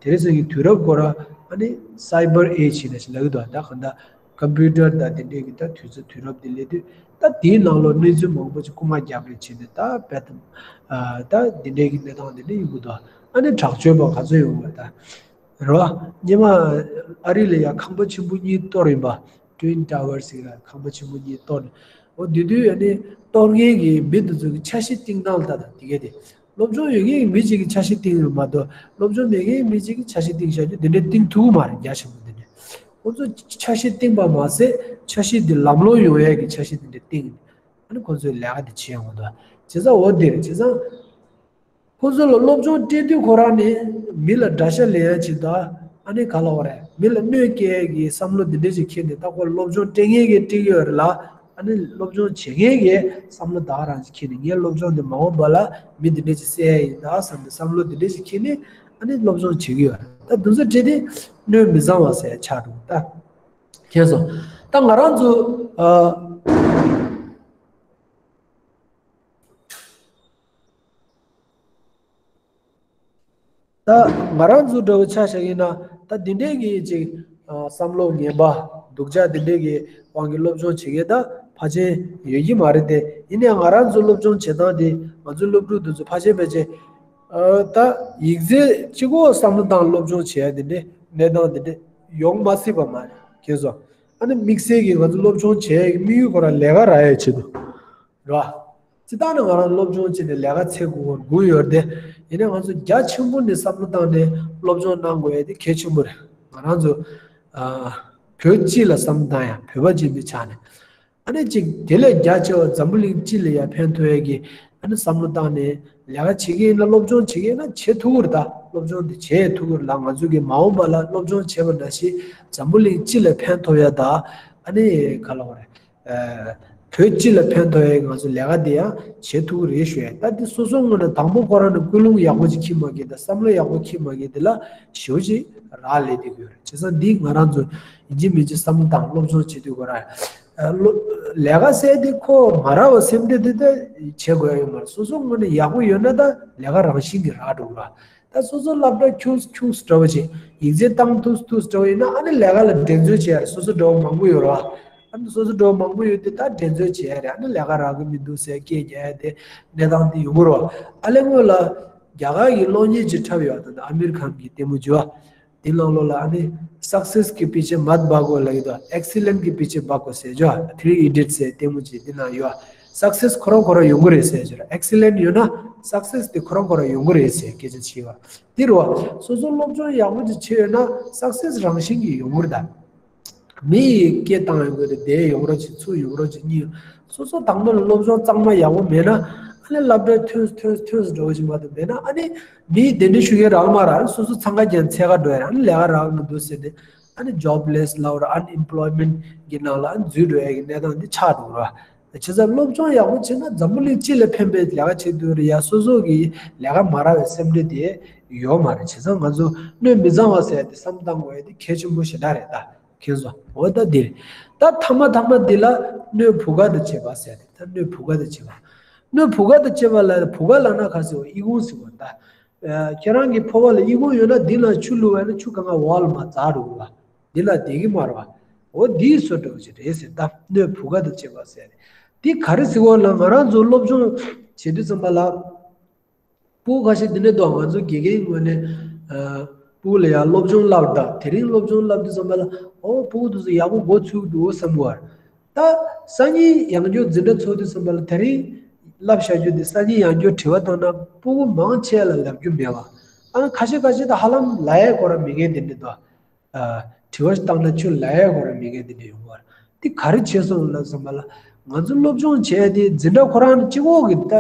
དེ་རིང་སང་ཉིན་དུས་རབས་སྐོར་ཨ་ནི་cyber age ཡིན་ན་ཞིག་ལབ་ཀྱི་འདུག་ད་གང་ལྟར་ཀམ་པུ་ཊར་དང་དེ་འདྲའི་གི་ད་དུས་ཚོད་དུས་རབས་འདི་སླེབས་དུས་ད་དེའི་ནང་ལོགས་གནས་ཚུལ་མང་པོ་ཅིག་རྐུ་མ་རྒྱབ་རེས་བྱས་ནས་ད་དཔེ་ད་ད་དེ་འདྲའི་གི་གནས་སྟངས་འདི་འདྲ་ཡོང་གི་འདུག་ཨ་ནི་དྲག་སྤྱོད་པ་ག་ཚོད་ཡོང་བ་ད། རེད་བ། སྔོན་མ་ཨ་རི་ལ་ཡ་ཁང་པ་ཆེན་པོ་གཉིས་གཏོར་ཡིན་པ། Twin Towers ཟེར་ཡ་ཁང་པ་ཆེན་པོ་གཉིས་གཏོར་ནས། འོ་དེ་དུས་ཨ་ནི་གཏོར་མཁན་གྱི་མི་དེ་ཚོ་གི་འཆར་གཞི་བཏིང་སྟངས་ལ་ད་ལྟ་དེ་གས་དེ། སློབ་སྦྱོང་ཡོད་མཁན་གྱི་མི་གཅིག་གིས་འཆར་གཞི་བཏིང་ཡོད་མ་གཏོགས། སློབ་སྦྱོང་མེད་མཁན་གྱི་མི་གཅིག་གིས་འཆར་གཞི་བཏིང་བཞག་རྒྱུ་དེ་འདྲའི་བཏིང་ཐུབ་ཀྱི་མ་རེད། རྒྱ་ཆེན་པོ་དེ་འདྲའི། ཁོ་ཚོ་འཆར་གཞི་བཏིང་པ་མ་ཟད། འཆར་གཞི་འདི་ལམ་ལྷོང་ཡོང་ཡས་ཀྱི་འཆར་གཞི་དེ་འདྲ་བཏིང་ནས། ཨ་ནི་ཁོ་ཚོས་ལས་ཀ་དེ་བྱེད་ཡོང་གི་འདུག་བྱས་ཙང་འོ་དེ་རེད། བྱས་ཙང་། ཁོ་ཚོ་ལ་སློབ་སྦྱོང་སྤྲད་དུས་ཁོ་རང་ནི་མི་ལ་དགྲ་ཤ་ལེན་ཡ་ཅིག་དང་། ཨ་ནི་ག་ལབ་དགོས་རེད། མི་ལ་གནོད་སྐྱེལ་ཡ་གི་བསམ་བློ་འདི་འདྲ་ཞིག་འཁྱེར་ནས། ད་ཁོ་སློབ་སྦྱོང་སྤྲད་མཁན་གྱིས་སྤྲད་ཀྱི་ཡོད་རེད་ལ། ཨ་ནི་སློབ་སྦྱོང་བྱེད་མཁན་གྱིས་བསམ་བློ་ད་ག་རང་ཞིག་འཁྱེར་ནས། ངས་སློབ་སྦྱོང་འདི་མ་འོངས་པ་ལ་མི་འདི་འདྲ་ཞིག་བསད་ཡ་ཡིན་ད་བསམ་པའི་བསམ་བློ་འདི་འདྲ་ཞིག་འཁྱེར་ནས། ཨ་ནི་སློབ་སྦྱོང་བྱེད་ཀྱི་ཡོད་རེད། ད་འདི་ཚོ་བྱས་ཏེ་སྣོད་མི་བཟང་བ་ཟེར་ཆགས་འགྲོ་གི་ད། མཁྱེན་སོང་། ད་ང་རང་ཚོ་ཨ། ད་ང་རང་ཚོ་འདྲ་བོ་ཆ་བཞག་ཡིན་ན། ད་འདི་འདྲའི་གི་ཅིག་ཨ། བསམ་བློ་ངན་པ་སྡུག་ཅག་འདི་འདྲའི་གི་དབང་གིས་སློབ་སྦྱོང་བྱེད་མཁན་ད་ཕལ་ཆེར་ཡོད་ཀྱི་མ་རེད་དེ། ཡིན་ནའང་ང་རང་ཚོ་སློབ་སྦྱོང་བྱེད་སྟངས་དེ། ང་ཚོའི་སློབ་ཕྲུག་དེ་ཚོ་ཕལ་ཆེར་ཕལ་ཆེར་ཨ། ད་ཡིག་ཚད་གཅིག་པོ་བསམ་བློ་བཏང་སློབ་སྦྱོང་བྱེད་ཡ་དེ་འདྲའི་གནས་སྟངས་དེ་འདྲ་ཡོང་མ་སྲིད་པ་མ་རེད། མཁྱེན་སོང་། ཨ་ནི་དམིགས་བསལ་གྱིས་ང་ཚོ་སློབ་སྦྱོང་བྱེད་ཡ་གི་དམིགས་ཡུལ་ཁོ་རང་ལས་ཀ་རག་ཡ་ཆེད་དུ། རེད་བ། སྤྱིར་བཏང་ནས་ང་རང་སློབ་སྦྱོང་བྱས་ནས་ལས་ཀ་འཚོལ་དགོས་སྐོར་དགོས་ཡོད་རེད་དེ། ཡིན་ནའང་ང་ཚོ་རྒྱ་ཆེན་པོ་ནས་བསམ་བློ་བཏང་ནས་སློབ་སྦྱོང་གནང་དགོས་ཡ་དེ་གལ་ཆེན་པོ་རེད། ང་རང་ཚོ་ཨ། བོད་སྤྱི་ལ་བསམ་བློ་བཏང་ཡ། བོད་པ་ཅིག་ཡིན་པའི་ཆ་ནས། ཨ་ནི་ཅིག་དེ་ལས་རྒྱ་ཆེ་བ་འཛམ་བུ་གླིང་སྤྱི་ལ་ཡ་ཕན་ཐོགས་ཡ་གི། ཨ་ནི་བསམ་བློ་བཏང་ནས་ལས་ཀ་བྱེད་ཀྱི་ཡིན་ན། སློབ་སྦྱོང་བྱེད་ཀྱི་ཡིན་ན་བྱེད་ཐུབ་ཀྱི་རེད་ད། སློབ་སྦྱོང་དེ་བྱེད་ཐུབ་ཀྱི་རེད་ལ། ང་ཚོ་གི་མ་འོངས་པ་ལ་སློབ་སྦྱོང་བྱས་པ་ནང་བཞིན་འཛམ་བུ་གླིང་སྤྱི་ལ་ཕན་ཐོགས་ཡ་ད། ཨ་ནི་ག་ལབ་དགོས་རེད། ཨ། བོད་སྤྱི་ལ་ཕན་ཐོགས་ཡ་ང་ཚོ་ལས་ཀ་དེ་ཡང་བྱེད་ཐུབ་ཀྱི་རེད་ཞུ་ཡ། ད་དེ་སོ་སོའི་ངོས་ནས་དང་པོ་ཁོ་རང་ནས་ཀུན་སློང་ཡག་པོ་ཅིག་འཁྱེར་མ་གི། ད་བསམ་བློ་ཡག་པོ་འཁྱེར་མ་གི། དེ་ལ་ཞེ་པོ་ཅིག་རག་ལས་བསྡད་ཀྱི་ཡོད་རེད། བྱས་ཙང་འདི་ང་རང་ཚོ་ཡིན་གཅིག་མིན་གཅིག་བསམ་བློ་བཏང་སློབ་སྦྱོང་བྱེད་དུས་ཁོ་རང་ཨ། ལོ། ལས་ཀ་ཟེར་དེ་ཁོ་མ་རག་པ་སེམས་ཁྲལ་དེ་ད་བྱེད་དགོས་ཡ་ཡོད་མ་རེད། སོ་སོའི་ངོས་ནས་ཡག་པོ་ཡོད་ན་ད་ལས་ཀ་རང་བཞིན་གྱིས་རག་འགྲོ་གི་རེད། ད་སོ་སོ་སློབ་གྲྭ་ཁྱུག་ཁྱུག་འདྲ་བོ་ཅིག་ཡིག་ཚད་བཏང་ཐུབ་ཐུབ་འདྲ་བོ་ཡིན་ན། ཨ་ནི་ལས་ཀ་ལ་འགྲན་རྩོད་བྱེད་ཡ་སོ་སོ་འདྲ་བོ་མང་པོ་ཡོད་རེད་བ། ཨ་ནི་སོ་སོ་འདྲ་བོ་མང་པོ་ཡོད་དུས་ད་འགྲན་རྩོད་བྱེད་ཡ་རེད། ཨ་ནི་ལས་ཀ་རག་གི་མི་འདུག་ཟེར་སྐད་རྒྱག་ཡ་དེ་གནས་སྟངས་དེ་ཡོང་གི་རེད་བ། ཨ་ལས་སྔོན་ལ་རྒྱ་གར་གྱི་གློག་བརྙན་ཅིག་འཁྲབ་ཡོད་པ། ད་ལྟ་ཨ་མེ་རི་ཁན་གྱི་ལྟད་མོ་བྱས་པ། དེ་ནང་ལོགས་ལ་ཨ་ནི། Success के पीछे मत भागो ལབ་ཀྱི་འདུག Excellence के पीछे भागो ཟེར་རྒྱུ། Three Idiots ཟེར་ལྟད་མོ་ཅིག་དེ་ནང་ཡོད། Success ཁོ་རང་ཁོ་རང་ཡོང་གི་རེད་ཟེར་རྒྱུ། Excellent ཡོད་ན་Success དེ་ཁོ་རང་ཁོ་རང་ཡོང་གི་རེད་ཟེར་སྐད་ཆ་བྱས་པ། དེ་རེད་བ། སོ་སོ་སློབ་སྦྱོང་ཡག་པོ་ཅིག་བྱས་ཡོད་ན་Success རང་བཞིན་གྱིས་ཡོང་གི་རེད་ད། མི་ཡིས་སྐད་བཏང་ཡོང་གི་རེད། དེ་ཡོང་རོགས་བྱེད། ཚུར་ཡོང་རོགས་བྱེད། གཉིས། སོ་སོ་དང་པོ་ལ་སློབ་སྦྱོང་གཙང་མ་ཡག་པོ་མེད་ན། ཨ་ནི་སློབ་གྲྭའི་ཐོན་ཐོན་ཐོན་འགྲོ་བཞིན་པ་དང་མེད་ན། ཨ་ནི་མིས་དེ་འདྲ་ཞུ་མཁན་རག་མ་རག་སོ་སོ་འཚང་ཁ་རྒྱག་འཚེར་ཁ་འགྲོ་ཡ་རེད། ཨ་ནི་ལས་ཀ་རག་མི་འདུག་ཟེར་ནས། ཨ་ནི་jobless ལབ་ར། unemployment གྱི་ནང་ལ་ཨ་ནི་འཛུལ་འགྲོ་ཡ་གི་གནས་སྟངས་འདི་ཆགས་འགྲོ་ར། བྱས་ཙང་སློབ་སྦྱོང་ཡག་པོ་བྱས་ན་འཛམ་བུ་གླིང་སྤྱི་ལ་ཕན་པའི་ལས་ཀ་བྱེད་དུས་རེད་ཡ། སོ་སོ་གི་ལས་ཀ་མ་རག་པའི་སེམས་ཁྲལ་དེ་ཡོད་མ་རེད། བྱས་ཙང་ང་ཚོ་སྣོད་མི་བཟང་བ་ཟེར་ཡ་དེ་བསམ་བློ་བཏང་དགོས་ཡ་དེ་གལ་ཆེན་པོ་ཞེ་དྲག་རེད་ད། མཁྱེན་སོང་། འོ་ད་འདིར། ད་མཐའ་མ་མཐའ་མ་འདི་ལ་སྣོད་བུ་ག་དང་བཅས་པ་ཟེར་ཏེ། ད་སྣོད་བུ་ག་དང་བཅས་པ། སྣོད་བུ་ག་དང་བཅས་པ་ལ། བུ་ག་ལབ་ན་ག་ཟེར་བ། ཨི་ཁུང་ཟེར་བ་ད། ཨ། ཁྱེད་རང་གི་ཕོར་པ་ལ་ཨི་ཁུང་ཡོད་ན་འདི་ལ་ཆུ་བླུགས་པ་ཡིན་ན་ཆུ་གང་ག་འོག་ལ་མར་འཛག་འགྲོ་གི་བ། འདི་ལ་བསྡད་ཀྱི་མ་རེད་བ། འོ་འདི་བཟོ་འདྲ་བོ་ཅིག་རེད་ཟེར། ད་སྣོད་བུ་ག་དང་བཅས་པ་ཟེར་ཏེ། འདི་ག་རེ་ཟེར་བ་ལ། ང་རང་ཚོ་སློབ་སྦྱོང་བྱེད་དུས་ཙམ་པ་ལ། སྤུ་གུ་ཁ་ཤས་འདི་འདྲ་འདུག་ང་ཚོ་དགེ་རྒན་ངོས་ནས། ཨ། སྤུ་གུ་ལ་ཡང་སློབ་སྦྱོང་བསླབ་ད། དེ་རིང་སློབ་སྦྱོང་བསླབ་དུས་ཙམ་པ་ལ། ཨོ་སྤུ་གུ་དེ་ཚོ་ཡག་པོ་འགོ་ཚུགས་འདུག་བསམ་གི་བ། ད་སང་ཉིན་ཡང་བསྐྱར་འཛིན་གྲྭ་ཚོགས་དུས་ཙམ་པ་ལ། དེ་རིང་བསླབ་བཞག་རྒྱུ་དེ་སང་ཉིན་ཡང་བསྐྱར་དྲི་བ་བཏང་ན་སྤུ་གུ་མང་ཆེ་ལ་ལབ་རྒྱུ་མེད་བ། ཨ། ཁ་ཤས་ཁ་ཤས་ད་ཧ་ལམ་ལབ་ཡ་ཁོ་རང་མེད་མཁན་དེ་འདྲ་འདུག་ཨ། དྲི་བ་བཏང་ན་ཁྱོད་ལབ་ཡ་ཁོ་རང་མེད་མཁན་དེ་འདྲ་ཡོང་གི་བ། འདི་ག་རེ་བྱས་སོང་ལབ་ཙམ་པ་ལ། ང་ཚོ་སློབ་སྦྱོང་བྱས་ཏེ་འཛིན་གྲྭ་ཁོ་རང་གཅིག་པོ་གི་ད་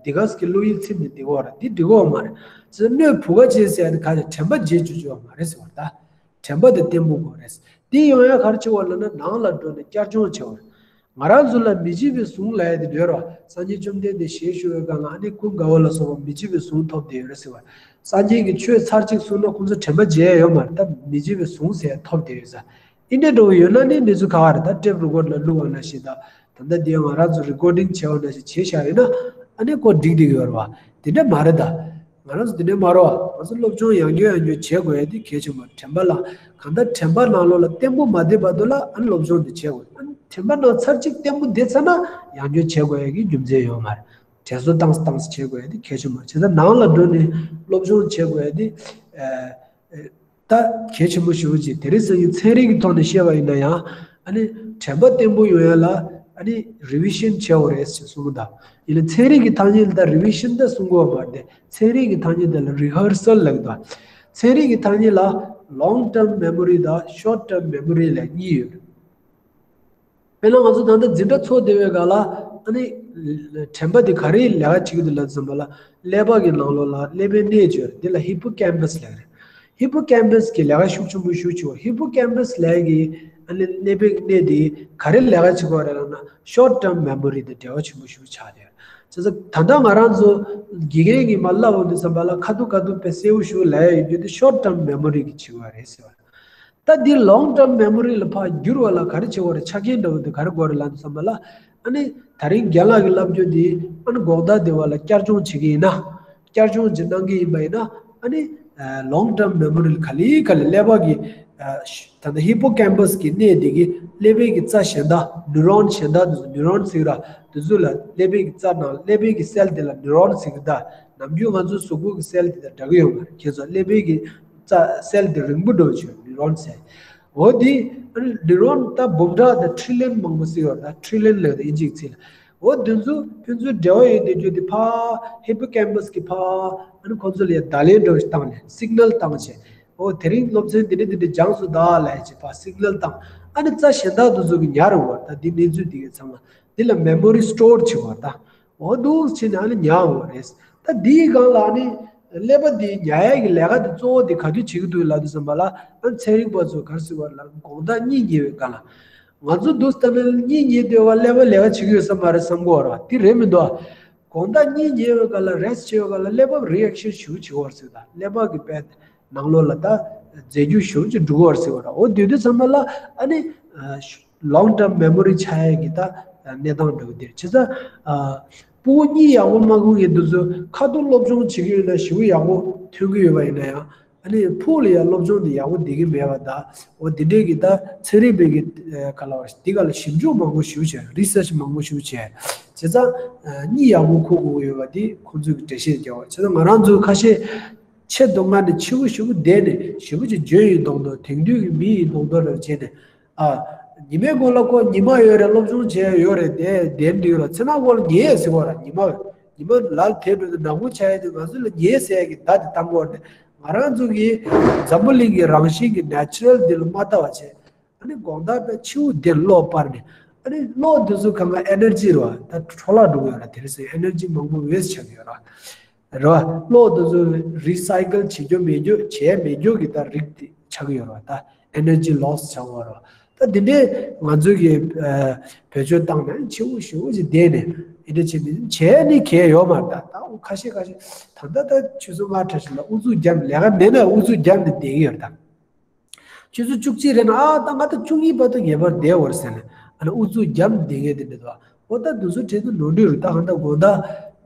འདི་ག་ཟེར་གི་བློ་ཡིད་ཚིམ་ནས་བསྡད་ཀྱི་ཡོད་རེད། འདི་འགྲིག་གི་ཡོད་མ་རེད། ཙི་སྣོད་བུ་ག་བྱས་ཟེར་ཡ་དེ་ག་རེ། དྲན་པ་བརྗེད་བཅུག་རྒྱུ་ཡོད་མ་རེད་ཟེར་བ་ད། དྲན་པ་དེ་བརྟན་པོ་དགོས་རེད། འདི་ཡོང་ཡ་ག་རེ་བྱེད་དགོས་ལབ་ན་ནང་ལ་འགྲོ་ནས་བསྐྱར་སྦྱོང་བྱེད་དགོས་རེད། ང་རང་ཚོ་ལ་མི་བརྗེད་པའི་གཟུངས་ལབ་ཡ་དེ་འདྲ་ཡོད་རེད་བ། སངས་རྒྱས་བཅོམ་ལྡན་འདས་ཞལ་བཞུགས་པའི་སྒང་ལ་ཨ་ནི་ཀུན་དགའ་བོ་ལ་སོགས་པ་མི་བརྗེད་པའི་གཟུངས་ཐོབ་བསྡད་ཡོད་རེད་ཟེར་བ། སངས་རྒྱས་ཀྱི་ཆོས་ཚར་གཅིག་གསུངས་ན་ཁོང་ཚོ་དྲན་པ་བརྗེད་ཡ་ཡོད་མ་རེད། ད་མི་བརྗེད་པའི་གཟུངས་ཟེར་ཡ་ཐོབ་བསྡད་ཡོད་ས། ཨིན་འདྲ་འགྲོ་གི་ཡོད་ན་ནི་འདི་ཚོ་ག་བ་རེད། ད་ཊེབ་རི་ཀོཌ་ལ་བླུགས་པ་ནང་བཞིན་དང་། ད་ལྟ་འདི་ང་རང་ཚོ་རི་ཀོར་ཌིང་བྱས་པ་ནང་བཞིན་བྱས་བཞག་ཡོད་ན། ཨ་ནི་ཁོ་འགྲིག་བསྡད་ཀྱི་ཡོད་རེད་བ། དེ་འདྲ་མ་རེད་ད། ང་རང་ཚོ་དེ་འདྲ་མ་རེད་བ། ང་ཚོ་སློབ་སྦྱོང་ཡང་བསྐྱར་ཡང་བསྐྱར་བྱེད་དགོས་ཡ་དེ་གལ་ཆེན་པོ། དྲན་པ་ལ། གང་ལྟར་དྲན་པ་ནང་ལོགས་ལ་བརྟན་པོ་མ་བསྡད་བར་དུ་ལ་ཨ་ནི་སློབ་སྦྱོང་དེ་བྱེད་དགོས། ཨ་ནི་དྲན་པ་ནང་ཚར་གཅིག་བརྟན་པོ་བསྡད་ཚར་ན་ཡང་བསྐྱར་བྱེད་དགོས་ཡ་གི་རྒྱུ་མཚན་ཡོད་མ་རེད། དྲན་གསོ་བཏང་བཏང་བྱེད་དགོས་ཡ་དེ་གལ་ཆེན་པོ་རེད། བྱས་ཙང་ནང་ལ་འགྲོ་ནས་སློབ་སྦྱོང་བྱེད་དགོས་ཡ་དེ། ཨ། ཨ། ད་གལ་ཆེན་པོ་ཞེ་པོ་ཅིག་དེ་རིང་སང་ཉིན་ཚན་རིག་གི་ཐོག་ནས་བཤད་པ་ཡིན་ན་ཡང་ཨ་ནི་དྲན་པ་བརྟན་པོ་ཡོང་ཡ་ལ་ཨ་ནི་རི་བི་ཤན་བྱེད་དགོས་རེད་ཅེས་གསུངས་གི་འདུག་ཡིན་ནའི་ཚན་རིག་གི་ཐ་སྙད་ལ་ད་རི་བི་ཤན་ད་གསུང་གི་ཡོད་མ་རེད། ཚན་རིག་གི་ཐ་སྙད་དེ་ལ་རི་ཧར་སལ་ལབ་གི་འདུག་ཚན་རིག་གི་ཐ་སྙད་ལ་long term memory དང་short term memory ལབ་གཉིས་ཡོད། དཔེར་ན་ང་ཚོ་ད་ལྟ་འཛིན་གྲྭ་ཚོགས་བསྡད་པའི་སྒང་ལ་ཨ་ནི་དྲན་པ་དེ་ག་རེ་ལས་ཀ་བྱེད་ཀྱི་འདུག་ལབ་ཙམ་པ་ལ་ཀླད་པ་གི་ནང་ལོགས་ལ་ཀླད་པའི་གནས་ཅིག་ཡོད་རེད། དེ་ལ་ཧི་པོ་ཀེམ་པས་ལབ་ཀྱི་རེད། ཧི་པོ་ཀེམ་པས་ཀྱི་ལས་ཀ་ཤུགས་ཆེན་པོ་ཞེ་པོ་ཅིག་ཡོད། ཧི་པོ་ཀེམ་པས་ལབ་ཡག་གི་ཨ་ནི་ཀླད་པའི་གནས་དེ་ག་རེ་ལས་ཀ་བྱེད་ཀྱི་ཡོད་རེད་ལབ་ན་short term memory དང་འབྲེལ་བ་ཆེན་པོ་ཞེ་པོ་ཆགས་བསྡད་ཡོད། བྱས་ཙང་ད་ལྟ་ང་རང་ཚོ་དགེ་རྒན་གྱིས་མར་བསླབས་ཡོང་དུས་ཙམ་པ་ལ་ཁ་ཐུག་ཁ་ཐུག་དཔེ་གསལ་པོ་ཞེ་པོ་ལབ་ཡག་ཡོད་རྒྱུ་དེ་short term memory གི་བྱེད་ཀྱི་ཡོད་རེད་ཟེར་བ། ད་འདི་long term memory ལ་ཕར་བསྒྱུར་བ་ལ་ག་རེ་བྱེད་དགོས་རེད། ཆ་རྐྱེན་འདྲ་བོ་དེ་ག་རེ་དགོས་རེད་ལབ་དུས་ཙམ་པ་ལ་ཨ་ནི་ད་རིང་རྒན་ལགས་ཀྱིས་ལབ་རྒྱུ་འདི་ཨ་ནི་དགོང་དག་དེ་བ་ལ་བསྐྱར་སྦྱོང་བྱེད་ཀྱི་ཡིན་ན་བསྐྱར་སྦྱོང་ཅིག་གནང་གི་ཡིན་པ་ཡིན་ན་ཨ་ནི་long term memory ལ་ག་ལེ་ག་ལེ་ཀླད་པ་གི་ད་ལྟ་ཧི་པོ་ཀེམ་པས་ཀྱི་གནས་དེ་གི་ཀླད་པའི་གི་རྩ་གཞན་དག་ནུ་རོན་གཞན་དག་དེ་ཚོ་ནུ་རོན་ཟེར་གི་ར་དེ་ཚོ་ལ་ཀླད་པའི་གི་རྩ་ནང་ཀླད་པའི་གི་སེལ་དེ་ལ་ནུ་རོན་ཟེར་གི་ད་ནམ་རྒྱུན་ང་ཚོ་གཟུགས་པོ་གི་སེལ་དེ་དང་འདྲ་གི་ཡོད་མ་རེད། ཁྱེད་ཚོ་ཀླད་པའི་གི་རྩ་སེལ་དེ་རིང་པོ་འགྲོ་བྱུང་ནུ་རོན་ཟེར། འོ་དེ་ནུ་རོན་ད་འབུམ་ཕྲག་དང་ཁྲི་ལན་མང་པོ་ཟེར་ཡོད་རེད། ད་ཁྲི་ལན་ལབ་དེ་དབྱིན་ཇིའི་ཚིག་ལ། འོ་དེ་ཚོ་ཕན་ཚུན་འབྲེལ་བ་ཡོད་དེ་རྒྱུ་དེ་ཕར་ཧི་པོ་ཀེམ་པས་ཀྱི་ཕར་ཨ་ནི་ཁོང་ཚོ་ལ་ཡ་བརྡ་ལན་འདྲ་བོ་ཞིག་བཏང་ནས་སིག་ནལ་བཏང་བྱས། འོ་དེ་རིང་སློབ་ཚན་འདི་འདྲ་འདི་འདྲ་སྦྱངས་སོང་ད་ལབ་བྱས་ཕར་སིག་ནལ་བཏང་ཨ་ནི་རྩ་གཞན་དག་དེ་ཚོ་གི་ཉར་འོ་ད་འདི་གནས་ཚུལ་འདི་གི་ཚང་མ་འདི་ལ་མེ་མོ་རི་སི་ཊོར་བྱེད་འོ་ད། འོ་འདུག་བྱས་ནས་ཨ་ནི་ཉར་འོ་རེད། ད་འདིའི་སྒང་ལ་ཨ་ནི་ཀླད་པ་འདི་ཉར་ཡག་གི་ལས་ཀ་འདི་གཙོ་བོ་འདི་ག་དུས་བྱེད་ཀྱི་འདུག་ལབ་དུས་ཙམ་པ་ལ་ཨ་ནི་ཚན་རིག་པ་ཚོ་ག་རེ་ཟེར་བ་ལ་དགོང་དག་གཉིད་ཉལ་བའི་སྒང་ལ། ང་ཚོ་འདུག་ལྟ་ན་གཉིད་ཉལ་དུས་བ་ཀླད་པ་ལས་ཀ་བྱེད་ཀྱི་ཡོད་ས་མ་རེད་བསམ་གྱི་ཡོད་རེད་བ། དེ་རེད་མི་འདུག་དགོང་དག་གཉིད་ཉལ་བའི་སྐབས་ལ་རེ་སི་ཊི་བྱེད་པའི་སྐབས་ལ་ཀླད་པ་རི་ཨེག་ཤན་ཞེ་པོ་བྱེད་ཀྱི་ཡོད་རེད་ཟེར། ད་ཀླད་པ་གི་དཔེ་ནང་ལོགས་ལ་ད་རྫས་འགྱུར་ཞེ་པོ་ཅིག་འགྲོ་གི་ཡོད་རེད་ཟེར་བ་རེད། འོ་དེ་དུས་ཙམ་པ་ལ་ཨ་ནི་ལོང་ཊརམ་མེ་མོ་རི་ཆགས་ཡག་གི་ད་གནས་སྟངས་འདྲ་བོ་དེ་རེད། བྱས་ཙང་ཕྲུ་གུ་གཉིད་ཡག་པོ་མ་ཁུག་མཁན་དེ་ཚོ་ཁ་ཐུག་སློབ་སྦྱོང་བྱེད་ཀྱི་ཡོད་ན་ཞེ་པོ་ཡག་པོ་ཐོན་གྱི་ཡོད་པ་ཡིན་ན་ཡང་། ཨ་ནི་ཕུགས་ལ་ཡང་སློབ་སྦྱོང་འདི་ཡག་པོ་བསྡད་ཀྱི་མེད་པ་དང་། འོ་འདི་འདྲའི་གི་ད་ཚན་རིག་པའི་གི་ཨ་ག་ལ་བ་འདི་ག་ལ་ཞིབ་འཇུག་མང་པོ་ཞེ་པོ་བྱས། རི་སར་ཆི་མང་པོ་ཞེ་པོ་བྱས། བྱས་ཙང་ཨ་གཉིད་ཡག་པོ་ཁུག་དགོས་ཀྱི་ཡོད་པ་འདི་ཁོང་ཚོས་གི་འགྲེལ་བཤད་རྒྱག་པ། བྱས་ཙང་ང་རང་ཚོ་ཁ་ཤས་ཆེད་དུ་མངགས་ནས་ཕྱི་པོ་ཞེ་པོ་བསྡད་ནས་ཞེ་པོ་ཅིག་འཇོན་ཡིན་མདོག་མདོག་དེང་དུས་ཀྱི་མི་ཡིན་མདོག་མདོག་འདྲ་བྱས་ནས། ཨ། ཉི་མའི་མགོ་ལ་ཁོ་ཉི་མ་ཡོད་རེད། སློབ་སྦྱོང་བྱས་ཡོད་རེད། དེ་བསྡད་འདུག་ར། མཚན་མོ་ཁོ་ལ་ཉལ་ཟེར་བ་ར། ཉི་མ་ཉི་མ་ལ་དེ་འགྲོ་དུས་ནག་པོ་ཆགས་ཡོད་དུས་ང་ཚོ་ལ་ཉལ་ཟེར་ཡག་གི་བརྡ་དེ་བཏང་གི་ཡོད་རེད། ང་རང་ཚོ་གི་འཛམ་བུ་གླིང་གི་རང་བཞིན་གྱི་ནེ་ཅུ་རལ་འདི་ལ་མ་ལྟ་བ་བྱས། ཨ་ནི་དགོང་དག་པའི་ཕྱི་པོ་བསྡད་གློག་སྤར་ནས། ཨ་ནི་གློག་འདི་ཚོ་གང་ག་ཨེ་ནར་ཇི་རེད་བ། ད་འཕྲོ་བརླག་འགྲོ་གི་ཡོད་ར། དེ་རིང་སང་ཨེ་ནར་ཇི་མང་པོ་ཝེ་སི་ཊི་ཆགས་ཀྱི་ཡོད་ར། རེད་བ། གློག་དེ་ཚོ་རི་སའི་ཀལ་བྱེད་རྒྱུ་མེད་རྒྱུ་བྱས་མེད་རྒྱུ་གི་ད་རིགས་དེ་ཆགས་ཀྱི་ཡོད་རེད་བ། ད་ཨེ་ནར་ཇི་ལོ་སི་ཆགས་ཀྱི་ཡོད་རེད་བ། ད་དེ་འདྲས་ང་ཚོས་ཀྱི་ཨ་བེད་སྤྱོད་བཏང་ནས་ཕྱི་པོ་ཞེ་པོ་ཅིག་བསྡད་ནས་ཨེ་འདྲ་བྱས་ནས་བྱས་ནས་གལ་ཡོད་མ་རེད། ད་ད་ཁ་ཤས་ཁ་ཤས་ད་ལྟ་ད་ཆུ་ཚོད་ལྔ་ཕྲག་ཞིག་ལ་ཨུ་ཚུགས་བརྒྱབ་ལས་ཀ་མེད་ན་ཨུ་ཚུགས་བརྒྱབ་ནས་བསྡད་ཀྱི་ཡོད་རེད་ད། ཆུ་ཚོད་བཅུ་གཅིག་རེད་ན་ཨ་ད་ང་ད་བཅུ་གཉིས་བར་དུ་ངེས་པར་བསྡད་དགོས་རེད་ཟེར་ནས་ཨ་ནི་ཨུ་ཚུགས་བརྒྱབ་བསྡད་མཁན་དེ་འདྲ་འདུག་འོ་ད་དེ་ཚོ་གྲས་དེ་ནོར་འཁྲུལ་རེད། ད་ཨ་ད་དགོང་དག་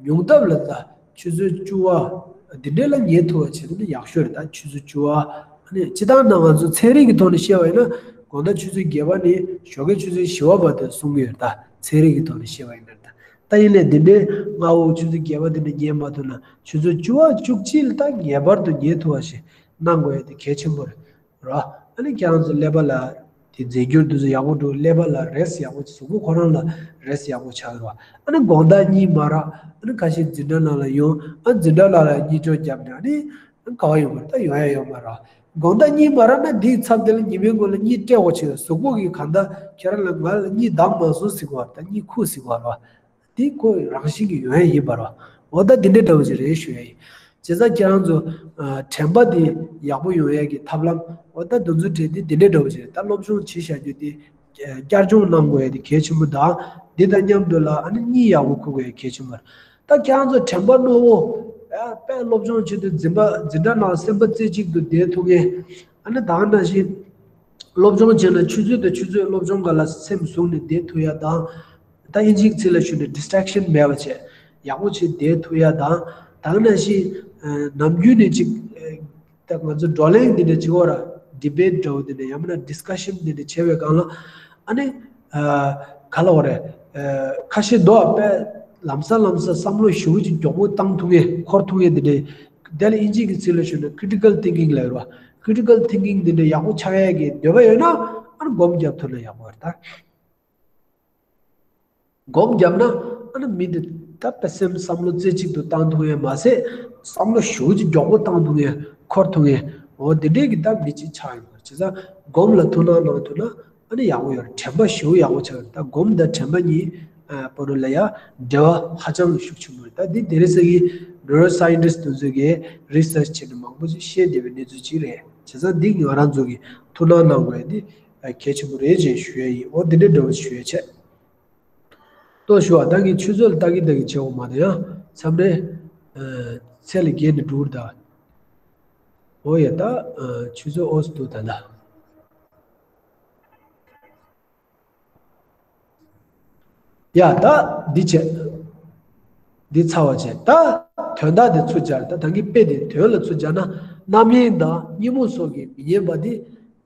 ཉུང་མཐའ་ལ་ད་ཆུ་ཚོད་བཅུ་པ་འདི་འདྲས་ལ་ཉལ་ཐུབ་པ་བྱེད་ཐུབ་ན་ཡག་ཤོས་རེད། ད་ཆུ་ཚོད་བཅུ་པ་ཨ་ནི་སྤྱིར་བཏང་ན་ང་ཚོ་ཚན་རིག་གི་ཐོག་ནས་བཤད་པ་ཡིན་ན་དགོང་དག་ཆུ་ཚོད་བརྒྱད་པ་ནས་ཞོགས་ཀའི་ཆུ་ཚོད་བཞི་པ་བར་དུ་གསུང་གི་ཡོད་རེད། ད་ཚན་རིག་གི་ཐོག་ནས་བཤད་པ་ཡིན་ན་ད་ད་ཡིན་ནའི་འདི་འདྲས་སྔ་པོ་ཆུ་ཚོད་བརྒྱད་པ་འདི་འདྲས་ཉལ་མ་ཐུབ་ན་ཆུ་ཚོད་བཅུ་པ་བཅུ་གཅིག་ལ་ད་ངེས་པར་དུ་ཉལ་ཐུབ་པ་ཞིག་གནང་དགོས་ཡ་དེ་གལ་ཆེན་པོ་རེད། ར། ཨ་ནི་ཁྱེད་རང་ཚོ་ཀླད་པ་ལ་དེ་རྫས་འགྱུར་དེ་ཚོ་ཡག་པོ་འགྲོ། ཀླད་པ་ལ་རེ་སི་ཡག་པོ། གཟུགས་པོ་ཁོ་རང་ལ་རེ་སི་ཡག་པོ་ཆགས་ཡོད་ར། ཨ་ནི་དགོང་དག་གཉིད་མ་རག་ཨ་ནི་ཁ་ཤས་འཛིན་གྲྭ་ནང་ལ་ཡོང་། ཨ་འཛིན་གྲྭ་ནང་ལ་གཉིད་སྐྱོར་བརྒྱབ་ནས་ཨ་ནི་ག་པར་ཡོང་དགོས་རེད། ད་ཡོང་ཡ་ཡོད་མ་རེད། དགོང་དག་གཉིད་མ་རག་ན་དེའི་ཚབ་དེ་ལ་ཉི་མའི་མགོ་ལ་གཉིད་སྤྲད་དགོས་བྱས། གཟུགས་པོ་གིས་གང་ལྟར་ཁྱེད་རང་ལ་ང་ལ་གཉིད་འདང་མ་སོང་ཟེར་གྱི་ཡོད་རེད། ད་གཉིད་ཁུག་ཟེར་གྱི་ཡོད་རེད། དེ་ཁོ་རང་བཞིན་གྱིས་ཡོང་ཡ་ཡིན་པ་རེད། འོ་ད་འདི་འདྲ་འདྲ་བོ་ཅིག་རེད་ཞུ་ཡ་ཡིན། བྱས་ཙང་ཁྱེད་རང་ཚོ་ཨ་དྲན་པ་དེ་ཡག་པོ་ཡོང་ཡ་གི་ཐབས་ལམ་འོ་ད་འདི་ཚོ་གྲས་དེ་འདི་འདྲ་འདྲ་བོ་ཅིག་རེད། ད་སློབ་སྦྱོང་བྱེད་བཞག་རྒྱུ་དེ་ཨ་བསྐྱར་སྦྱོང་གནང་དགོས་ཡ་དེ་གལ་ཆེན་པོ་དང་། འདི་དང་མཉམ་དུ་ལ་ཨ་ནི་གཉིད་ཡག་པོ་ཁུག་དགོས་ཡ་གལ་ཆེན་པོ་རེད། ད་ཁྱེད་རང་ཚོ་དྲན་པ་རྣོ་བོ་ཨ་དཔེ་སློབ་སྦྱོང་བྱེད་དུས་འཛིན་པ་འཛིན་གྲྭ་ནང་སེམས་པ་རྩེ་གཅིག་ཏུ་བསྡད་ཐུབ་མཁན། ཨ་ནི་ད་ག་ནང་བཞིན་སློབ་སྦྱོང་བྱས་ན་ཆུ་ཚོད་དང་ཆུ་ཚོད་སློབ་སྦྱོང་སྒང་ལ་སེམས་བཟུང་ནས་བསྡད་ཐུབ་ཡ་དང་། ད་དབྱིན་ཇིའི་ཚིག་ལ་ཞུས་ན་ཌི་སི་ཊེག་ཤན་མེད་པ་བྱས་ཡག་པོ་བྱས་བསྡད་ཐུབ་ཡ་དང་། ད་ག་ནང་བཞིན་ནམ་རྒྱུན་ནས་ཅིག་ད་ང་ཚོ་བགྲོ་གླེང་འདི་འདྲ་བྱེད་དགོས་ར། ཌི་བེཊ་འདྲ་བོ་འདི་འདྲ་ཡང་མིན་ན་ཌི་སི་ཀ་ཤན་འདི་འདྲ་བྱེད་པའི་སྒང་ལ་ཨ་ནི་ག་ལ་བ་རེད། ཁ་ཤས་འདུག་པས་ལམ་སང་ལམ་སང་བསམ་བློ་ཞེ་པོ་ཅིག་མགྱོགས་པོ་བཏང་ཐུབ་མཁན། འཁོར་ཐུབ་མཁན་འདི་འདྲ། དེ་ལ་དབྱིན་ཇིའི་ཚིག་ལ་ཞུས་ན་ཀི་རི་ཊི་ཀལ་ཐིང་ཀིང་ལབ་ཡོད་ར། ཀི་རི་ཊི་ཀལ་ཐིང་ཀིང་འདི་འདྲ་ཡག་པོ་ཆགས་ཡས་ཀྱི་འདོད་པ་ཡོད་ན་ཨ་ནི་སྒོམ་རྒྱབ་ཐུབ་ན་ཡག་པོ་རེད་ད། སྒོམ་བརྒྱབ་ན་ཨ་ནི་མི་དེ་ད་དཔེ་སེམས་བསམ་བློ་རྩེ་གཅིག་ཏུ་བཏང་ཐུབ་ངེས་མ་ཟད་བསམ་བློ་ཞེ་པོ་ཅིག་མགྱོགས་པོ་བཏང་ཐུབ་ངེས་འཁོར་ཐུབ་ངེས་འོ་དེ་འདྲས་ཀྱི་ད་མི་གཅིག་ཆགས་ཡོང་བ་བྱས་ཙང་སྒོམ་ལ་ཐུགས་སྣང་གནང་ཐུབ་ན་ཨ་ནི་ཡག་པོ་ཡོད་རེད། དྲན་པ་ཞེ་པོ་ཡག་པོ་ཆགས་རེད། ད་སྒོམ་དང་དྲན་པ་གཉིས་ཨ་བར་དུ་ལ་ཡ་འབྲེལ་བ་ཧ་ཅང་ཤུགས་ཆེན་པོ་རེད། ད་འདི་དེ་རིང་སང་ཉིན་ནུ་རོ་སའེན་ཊིསཊ་དེ་ཚོ་གིས་རི་སརཆ་བྱས་ནས་མང་པོ་ཅིག་ཤེས་བསྡད་པའི་གནས་ཚུལ་ཅིག་རེད། བྱས་ཙང་འདི་ང་རང་ཚོ་གིས་ཐུགས་སྣང་གནང་དགོས་ཡ་འདི་གལ་ཆེན་པོ་རེད་ཅེས་ཞུ་ཡ་ཡིན། འོ་འདི་འདྲའི་འདྲ་བོ་ཞུ་ཡ་བྱས། ལྟོས་ཤོག་ཨ། ད་ངས་ཆུ་ཚོད་ལ་ལྟ་གིན་ལྟ་གིན་བྱེད་འོ་མ་དང་ཡང་མཚམས་རེ་ཚད་ལས་བརྒལ་ནས་འགྲོ་གི་རེད་ད། འོ་ཡ་ད་ཆུ་ཚོད་ཨོ་སི་འདུག་ད་ལ། ཡ་ད་འདི་བྱས། འདི་ཚར་བ་བྱས། ད་དོན་དག་འདི་ཚུར་སྦྱར། ད་ད་གིན་དཔེ་འདི་དོན་ལ་ཚུར་སྦྱར་ན་རྣམ་གཡེང་དང་གཉིད་རྨུགས་སོགས་ཀྱིས་མི་ཉན་པ་འདི་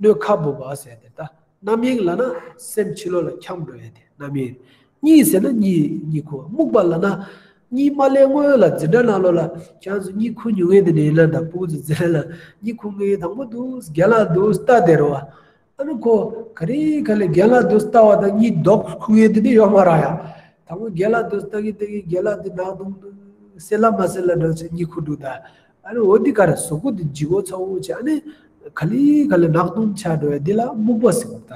སྣོད་ཁ་སྦུབ་པ་ཟེར་ཏེ་ད། རྣམ་གཡེང་ལབ་ན་སེམས་ཕྱི་ལོགས་ལ་འཁྱམས་འགྲོ་ཡ་དེ་རྣམ་གཡེང་། གཉིད་ཟེར་ན་གཉིད་གཉིད་ཁུག་རྨུགས་པ་ལབ་ན་གཉིད་མ་སླེབས་སྔོན་ལ་འཛིན་གྲྭ་ནང་ལོགས་ལ་ཁྱེད་རང་ཚོ་གཉིད་ཁུག་མྱོང་མཁན་དེ་འདྲ་ཡིན་ན་ད་ཕྲུ་གུ་ཚོ་འཛིན་གྲྭ་ལ་གཉིད་ཁུག་མཁན་དང་པོ་འདུག་རྒན་ལགས་འདུག་ལྟ་བསྡད་རོགས། ཨ་ནི་ཁོ་ག་རེ་ག་ལེ་རྒན་ལགས་འདུག་ལྟ་བ་དང་གཉིད་ལྡོག་ཁུག་མཁན་དེ་འདྲ་ཡོད་མ་རེད་ཡ། དང་པོ་རྒན་ལགས་འདུག་ལྟ་གིན་ལྟ་གིན་རྒན་ལགས་འདི་ནག་དུང་དུ་སེ་ལ་མ་སེ་ལ་འདྲ་ཚོད་གཉིད་ཁུག་འདུག་ད། ཨ་ནི་འོ་འདི་ག་རེ་གཟུགས་པོ་འདི་ལྗིད་ཁོག་ཚ་བོ་བྱས། ཨ་ནི་ག་ལེ་ག་ལེ་ནག་དུང་ཆགས་འགྲོ་བས་འདི་ལ་རྨུགས་པ་ཟེར་བ་ད།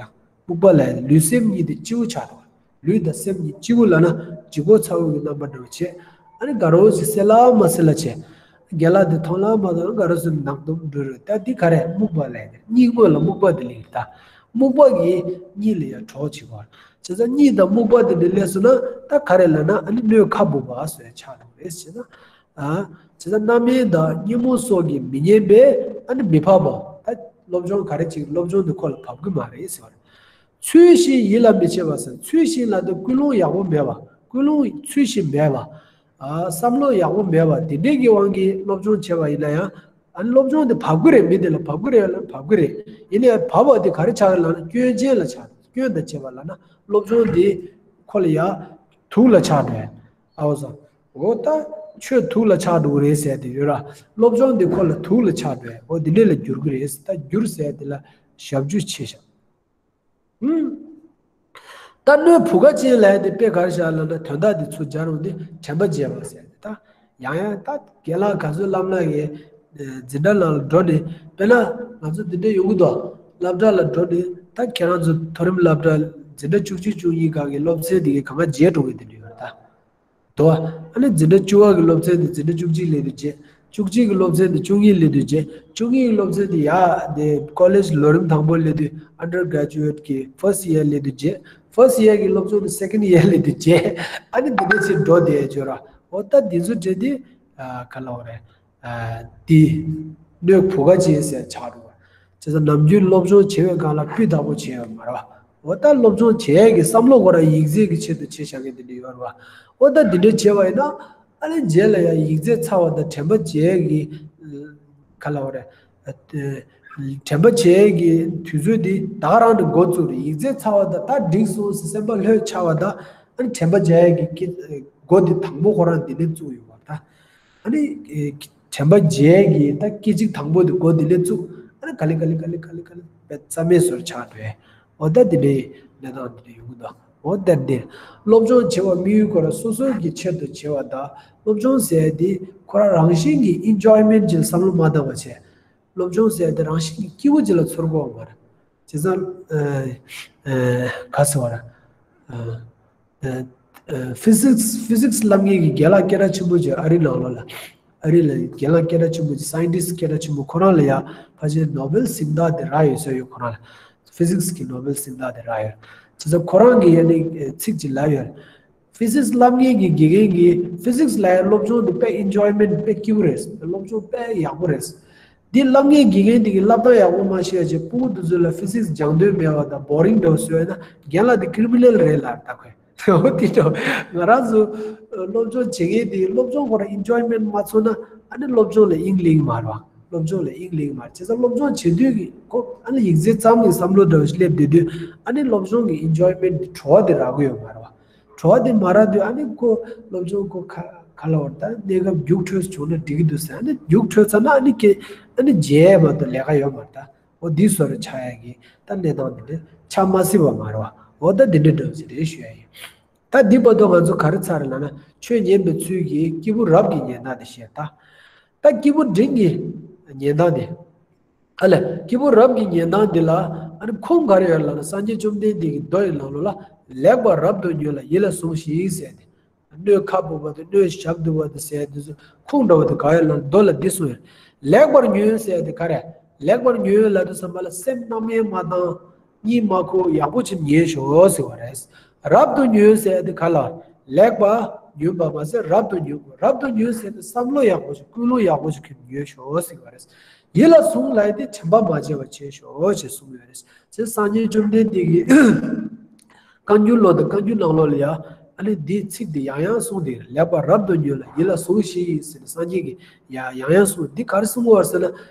རྨུགས་པ་ལ་ལུས་སེམས་གཉིས་དེ་སྐྱིད་པོ་ཆགས་འགྲོ་བ། ལུས་དང་སེམས་གཉིས་སྐྱིད་པོ་ལབ་ན་ལྗིད་ཁོག་ཚ་བོ་གི་རྣམ་པ་འདྲ་བོ་བྱས། ཨ་ནི་དགའ་རོགས་ཟེར་སེ་ལ་མ་སེ་ལ་བྱས། རྒན་ལགས་འདི་མཐོང་ལ་མ་མཐོང་དགའ་རོགས་ཟེར་ནག་དུང་འགྲོ་རེད་ད། འདི་ག་རེ་རྨུགས་པ་ལ་གཉིད་སྔོན་ལ་རྨུགས་པ་འདི་ལེགས་ད། རྨུགས་པ་གིས་གཉིད་ལ་ཡ་གྲོགས་བྱེད་པ། བྱས་ཙང་གཉིད་དང་རྨུགས་པ་དེ་འདྲ་སླེབས་སོང་ན་ད་ག་རེ་ལབ་ན་ཨ་ནི་སྣོད་ཁ་སྦུབ་པ་ཟེར་ཆགས་འགྲོ་རེད་བྱས་ཙང་། ཨ། བྱས་ཙང་རྣམ་གཡེང་དང་གཉིད་རྨུགས་སོགས་ཀྱིས་མི་ཉན་པས་ཨ་ནི་མི་འཕགས་པ། ད་སློབ་སྦྱོང་ག་རེ་བྱེད་སློབ་སྦྱོང་དེ་ཁོ་ལ་བབ་གི་མ་རེད་ཟེར་བ་རེད། ཚུལ་བཞིན་ཡིད་ལ་མི་བྱེད་པ་ཟེར། ཚུལ་བཞིན་ལབ་དུས་ཀུན་སློང་ཡག་པོ་མེད་པ། ཀུན་སློང་ཚུལ་བཞིན་མེད་པ། ཨ། བསམ་བློ་ཡག་པོ་མེད་པ་དེ་འདྲས་ཀྱི་དབང་གིས་སློབ་སྦྱོང་བྱས་པ་ཡིན་ན་ཡང་། ཨ་ནི་སློབ་སྦྱོང་དེ་བབ་ཀྱི་རེད། མི་དེ་ལ་བབ་ཀྱི་རེད་ལ་བབ་ཀྱི་རེད། ཡིན་ནའི་བབ་པ་དེ་ག་རེ་ཆགས་ཀྱི་ལབ་ན་སྐྱོན་ཅན་ལ་ཆགས། སྐྱོན་དང་བཅས་པ་ལབ་ན་སློབ་སྦྱོང་དེ་ཁོ་ལ་ཡ་དུག་ལ་ཆགས་འགྲོ་ཡ། ཨའོ་ཟ། འོ་ད་ཆོས་དུག་ལ་ཆགས་འགྲོ་གི་རེད་ཟེར་དེ་ཡོད་ར། སློབ་སྦྱོང་དེ་ཁོ་ལ་དུག་ལ་ཆགས་འགྲོ་ཡ། འོ་དེ་འདྲས་ལ་འགྱུར་གི་རེད། ད་འགྱུར་ཟེར་དེ་ལ་ཞབས་ཞུ་བྱེད་ཤག་ཨུམ། ད་སྣོད་བུ་ག་ཅན་ལབ་ཡ་དེ་དཔེ་ག་རེ་བཞག་ལབ་ན་དོན་དག་དེ་ཚུར་སྦྱར་འོང་དེ་དྲན་པ་བརྗེད་པ་ཟེར་ཏེ་ད། ཡང་ཡང་ད་རྒན་ལགས་ག་ཚོད་སློབ་ན་ཡེ། འཛིན་གྲྭ་ནང་ལ་འགྲོ་ནས་དཔེར་ན་ང་ཚོ་འདི་འདྲ་ཡོང་གི་འདུག་སློབ་གྲྭ་ལ་འགྲོ་ནས་ད་ཁྱེད་རང་ཚོ་མཐོ་རིམ་སློབ་གྲྭ་འཛིན་གྲྭ་བཅུ་གཅིག་བཅུ་གཉིས་སྒང་གི་སློབ་ཚན་དེ་གའི་གང་ག་བརྗེད་འགྲོ་གི་དེ་འདྲ་ཡོད་རེད་ད། དོ། ཨ་ནི་འཛིན་གྲྭ་བཅུ་པ་གི་སློབ་ཚན་དེ་འཛིན་གྲྭ་བཅུ་གཅིག་སླེབས་དུས་བརྗེད། བཅུ་གཅིག་གི་སློབ་ཚན་དེ་བཅུ་གཉིས་སླེབས་དུས་བརྗེད། བཅུ་གཉིས་ཀྱི་སློབ་ཚན་དེ་ཡ་དེ་ཀོ་ལེཇ་ལོ་རིམ་དང་པོ་སླེབས་དུས་ཨན་ཌར་གྷ་རེ་ཇུ་ཨེཊ་གི་ཕར་སི་ཊི་ཡར་སླེབས་དུས་བརྗེད། ཕར་སི་ཊི་ཡར་གི་སློབ་ཚན་དེ་སེ་ཀེན་ཌི་ཡར་སླེབས་དུས་བརྗེད། ཨ་ནི་འདི་འདྲ་ཅིག་འགྲོ་བསྡད་ཡོད་ར། འོ་ད་འདི་ཚོ་བྲིས་དུས་ཨ་ག་ལབ་དགོས་རེད། ཨ་དེ་སྣོད་བུ་ག་ཅན་ཟེར་ཆགས་འགྲོ་བ། བྱས་ཙང་ནམ་རྒྱུན་སློབ་སྦྱོང་བྱེད་པའི་སྒང་ལ་སྤུས་དག་པོ་བྱས་ཡོད་མ་རེད་བ། འོ་ད་སློབ་སྦྱོང་བྱེད་ཡས་ཀྱི་བསམ་བློ་ཁོ་རང་ཡིག་རྩིས་ཀྱི་ཆེད་དུ་བྱས་བཞག་མཁན་དེ་འདྲ་ཡོད་རེད་བ། འོ་ད་འདི་འདྲ་བྱས་པ་ཡིན་ན་ཨ་ནི་རྗེས་ལ་ཡང་ཡིག་རྩིས་ཚར་བ་དང་དྲན་པ་བརྗེད་ཡས་ཀྱི་ག་ལབ་དགོས་རེད། དྲན་པ་བརྗེད་ཡས་ཀྱི་དུས་ཚོད་འདི་ད་ག་རང་ནས་འགོ་བཙུགས་རེད། ཡིག་རྩིས་ཚར་བ་དང་ད་འགྲིག་སོང་ཟེར་སེམས་པ་ལྷོད་ཆགས་པ་དང་ཨ་ནི་དྲན་པ་བརྗེད་ཡས་ཀྱི་སྐད་འགོ་འདི་དང་པོ་ཁོ་རང་འདི་ནས་བཙུགས་ཡོང་བ་ད། ཨ་ནི། དྲན་པ་བརྗེད་ཀྱི་ད་སྐད་ཅིག་དང་པོ་དེ་འགོ་དེ་ལས་བཙུགས། ཨ་ནི་ག་ལེ་ག་ལེ་ག་ལེ་ག་ལེ་ག་ལེ་བས་རྩ་མེད་བཟོ་ཆགས་འགྲོ། འོ་ད་དེ་འདྲའི་གནས་སྟངས་དེ་འདྲ་ཡོང་གི་འདུག་འོ་ད་འདི། སློབ་སྦྱོང་བྱེད་པ་དམིགས་ཡུལ་ཁོ་རང་སོ་སོ་གི་ཆེད་དུ་བྱེད་པ་དང་སློབ་སྦྱོང་ཟེར་དེ་ཁོ་རང་རང་བཞིན་གྱི་ཨིན་ཇོའི་མེན་ཊི་ཅིག་བསམ་བློ་མ་བཏང་བ་བྱས། སློབ་སྦྱོང་ཟེར་དེ་རང་བཞིན་གྱི་སྐྱིད་པོ་ཅིག་ལ་ཚོར་དགོས་པ་མ་རེད། བྱས་ཙང་། ག་ཟེར་བ་རེད། ཕི་སིག་སི་ཕི་སིག་སི་བསླབ་མཁན་གྱི་རྒན་ལགས་སྐད་གྲགས་ཆེན་པོ་ཅིག་ཨ་རི་ནང་ལོགས་ལ། ཨ་རི་ལ་རྒན་ལགས་སྐད་གྲགས་ཆེན་པོ་ཅིག་སའེན་ཊིསི་སྐད་གྲགས་ཆེན་པོ་ཁོ་རང་ལ་ཡ་ཕལ་ཆེར་ནོ་བེལ་གཟེངས་རྟགས་དེ་རག་ཡོད་ས་ཡོད་ཁོ་རང་ལ། ཕི་སིག་སི་གི་ནོ་བེལ་གཟེངས་རྟགས་དེ་རག་ཡོད། བྱས་ཙང་ཁོ་རང་གིས་ཡ་ནི་ཚིག་ཅིག་ལབ་ཡོད། ཕི་སིག་སི་བསླབ་མཁན་གྱི་དགེ་རྒན་གྱིས་ཕི་སིག་སི་ལབ་ཡ་སློབ་སྦྱོང་དེ་དཔེ་ཨིན་ཇོའི་མེན་ཊི་དཔེ་སྐྱིད་པོ་རེད། སློབ་སྦྱོང་དཔེ་ཡག་པོ་རེད། འདི་བསླབ་མཁན་དགེ་རྒན་དེ་གིས་བསླབ་སྟངས་ཡག་པོ་མ་ཤེས་ཡ་བྱས་ཕྲུ་གུ་དེ་ཚོ་ལ་ཕི་སིག་སི་སྦྱང་འདོད་མེད་པ་དང་བོ་རིང་འདྲ་བོ་བཟོས་ཡོད་ན་རྒན་ལགས་དེ་ཀི་རི་མི་ནལ་རེད་ལབ་ད་ཁོས། འོ་དེ་ཚོ་ང་རང་ཚོ་སློབ་སྦྱོང་བྱེད་མཁན་དེ་སློབ་སྦྱོང་ཁོ་རང་ཨིན་ཇོའི་མེན་ཊི་མ་ཚོར་ན་ཨ་ནི་སློབ་སྦྱོང་ལ་དབྱིངས་ལེན་མ་རེད་བ། སློབ་སྦྱོང་ལ་དབྱིངས་ལེན་མ་རེད། བྱས་ཙང་སློབ་སྦྱོང་བྱེད་དུས་ཀྱི་ཁོ་ཨ་ནི་ཡིག་རྩིས་ཙམ་གྱི་བསམ་བློ་འདྲ་བོ་ཞིག་སླེབས་བསྡད་དུས་ཨ་ནི་སློབ་སྦྱོང་གི་ཨིན་ཇོའི་མེན་ཊི་དེ་བྲོ་བ་དེ་རག་གི་ཡོད་མ་རེད་བ། བྲོ་བ་དེ་མ་རག་དུས་ཨ་ནི་ཁོ་སློབ་སྦྱོང་ཁོ་ཁ་ ག་ལ་བར་ད་གནས་སྐབས་རྒྱུགས་འཕྲོད་བྱུང་ན་འགྲིག་གི་འདུག་ཟེར། ཨ་ནི་རྒྱུགས་འཕྲོད་ཚར་ན་ཨ་ནི་ཀྱེ་ཨ་ནི་རྗེས་མ་གཏོགས་ལས་ཀ་ཡོད་མ་རེད་ད། འོ་འདི་བཟོ་རུ་ཆགས་ཡ་གི་ད་གནས་སྟངས་འདི་འདྲ་ཆགས་མ་སྲིད་པ་མ་རེད་བ། འོ་ད་འདི་འདྲ་འདྲ་བོ་ཅིག་རེད་ཞུ་ཡ་ཡིན། ད་འདི་བར་དུ་ང་ཚོ་ག་རེ་ཚར་ལབ་ན་ཆོས་ཉན་པའི་ཚུལ་གྱིས་སྐྱེས་བུ་རབ་ཀྱི་ཉན་སྟངས་དེ་བཤད་ད། ད་སྐྱེས་བུ་འབྲིང་གི་ཉན་སྟངས་དེ། ཨ་ལས་སྐྱེས་བུ་རབ་ཀྱི་ཉན་སྟངས་འདི་ལ་ཨ་ནི་ཁུངས་ག་རེ་ཡོད་ལབ་ན་སངས་རྒྱས་བཅོམ་ལྡན་འདས་ཀྱི་མདོ་ཡི་ནང་ལོགས་ལ་ལེགས་པར་རབ་ཏུ་ཉོན་ལ་ཡིད་ལ་ཟུངས་ཤིག་ཟེར་ཏེ། སྣོད་ཁ་སྦུབ་པ་དང་སྣོད་ཞབས་རྡུལ་བ་དང་ཟེར་དུས་སུ་ཁུངས་འདྲ་བ་དེ་ག་ཡོད་ལབ་ན་མདོ་ལ་འདི་གསུངས་ཡོད། ལེགས་པར་ཉོན་ཟེར་དེ་ག་རེ། ལེགས་པར་ཉོན་ལབ་དུས་ཙམ་པ་ལ་སེམས་རྣམ་གཡེང་མ་བཏང་། གཉིད་མ་ཁུག་ཡག་པོ་ཅིག་ཉོན་ཤོག་ཟེར་བ་རེད། རབ་ཏུ་ཉོན་ཟེར་དེ་ག་ལ། ལེགས་པར་ཉོན་པ་མ་ཟད་རབ་ཏུ་ཉོན་དགོས། རབ་ཏུ་ཉོན་ཟེར་དེ་བསམ་བློ་ཡག་པོ་ཞིག་ཀུན་སློང་ཡག་པོ་ཞིག་གིས་ཉོན་ཤོག་ཟེར་བ་རེད། ཡིད་ལ་ཟུངས་ལབ་དེ་དྲན་པ་མ་བརྗེད་པ་བྱེད་ཤོག་ཅེས་གསུངས་ཡོད་རེད། ཅེས་སངས་རྒྱས་བཅོམ་ལྡན་འདས་ཀྱིས་བཀའ་འགྱུར་ལོ་དང་བཀའ་འགྱུར་ནང་ལོགས་ལ་ཡང་ཨ་ནི་འདིའི་ཚིག་འདི་ཡང་ཡང་གསུངས་ཏེ་ལེགས་པར་རབ་ཏུ་ཉོན་ལ་ཡིད་ལ་ཟུངས་ཤིག་ཟེར་ནས་སངས་རྒྱས་ཀྱིས་ཡང་ཡང་ཡང་གསུངས། འདི་ག་རེ་གསུངས་པ་ཟེར་ན་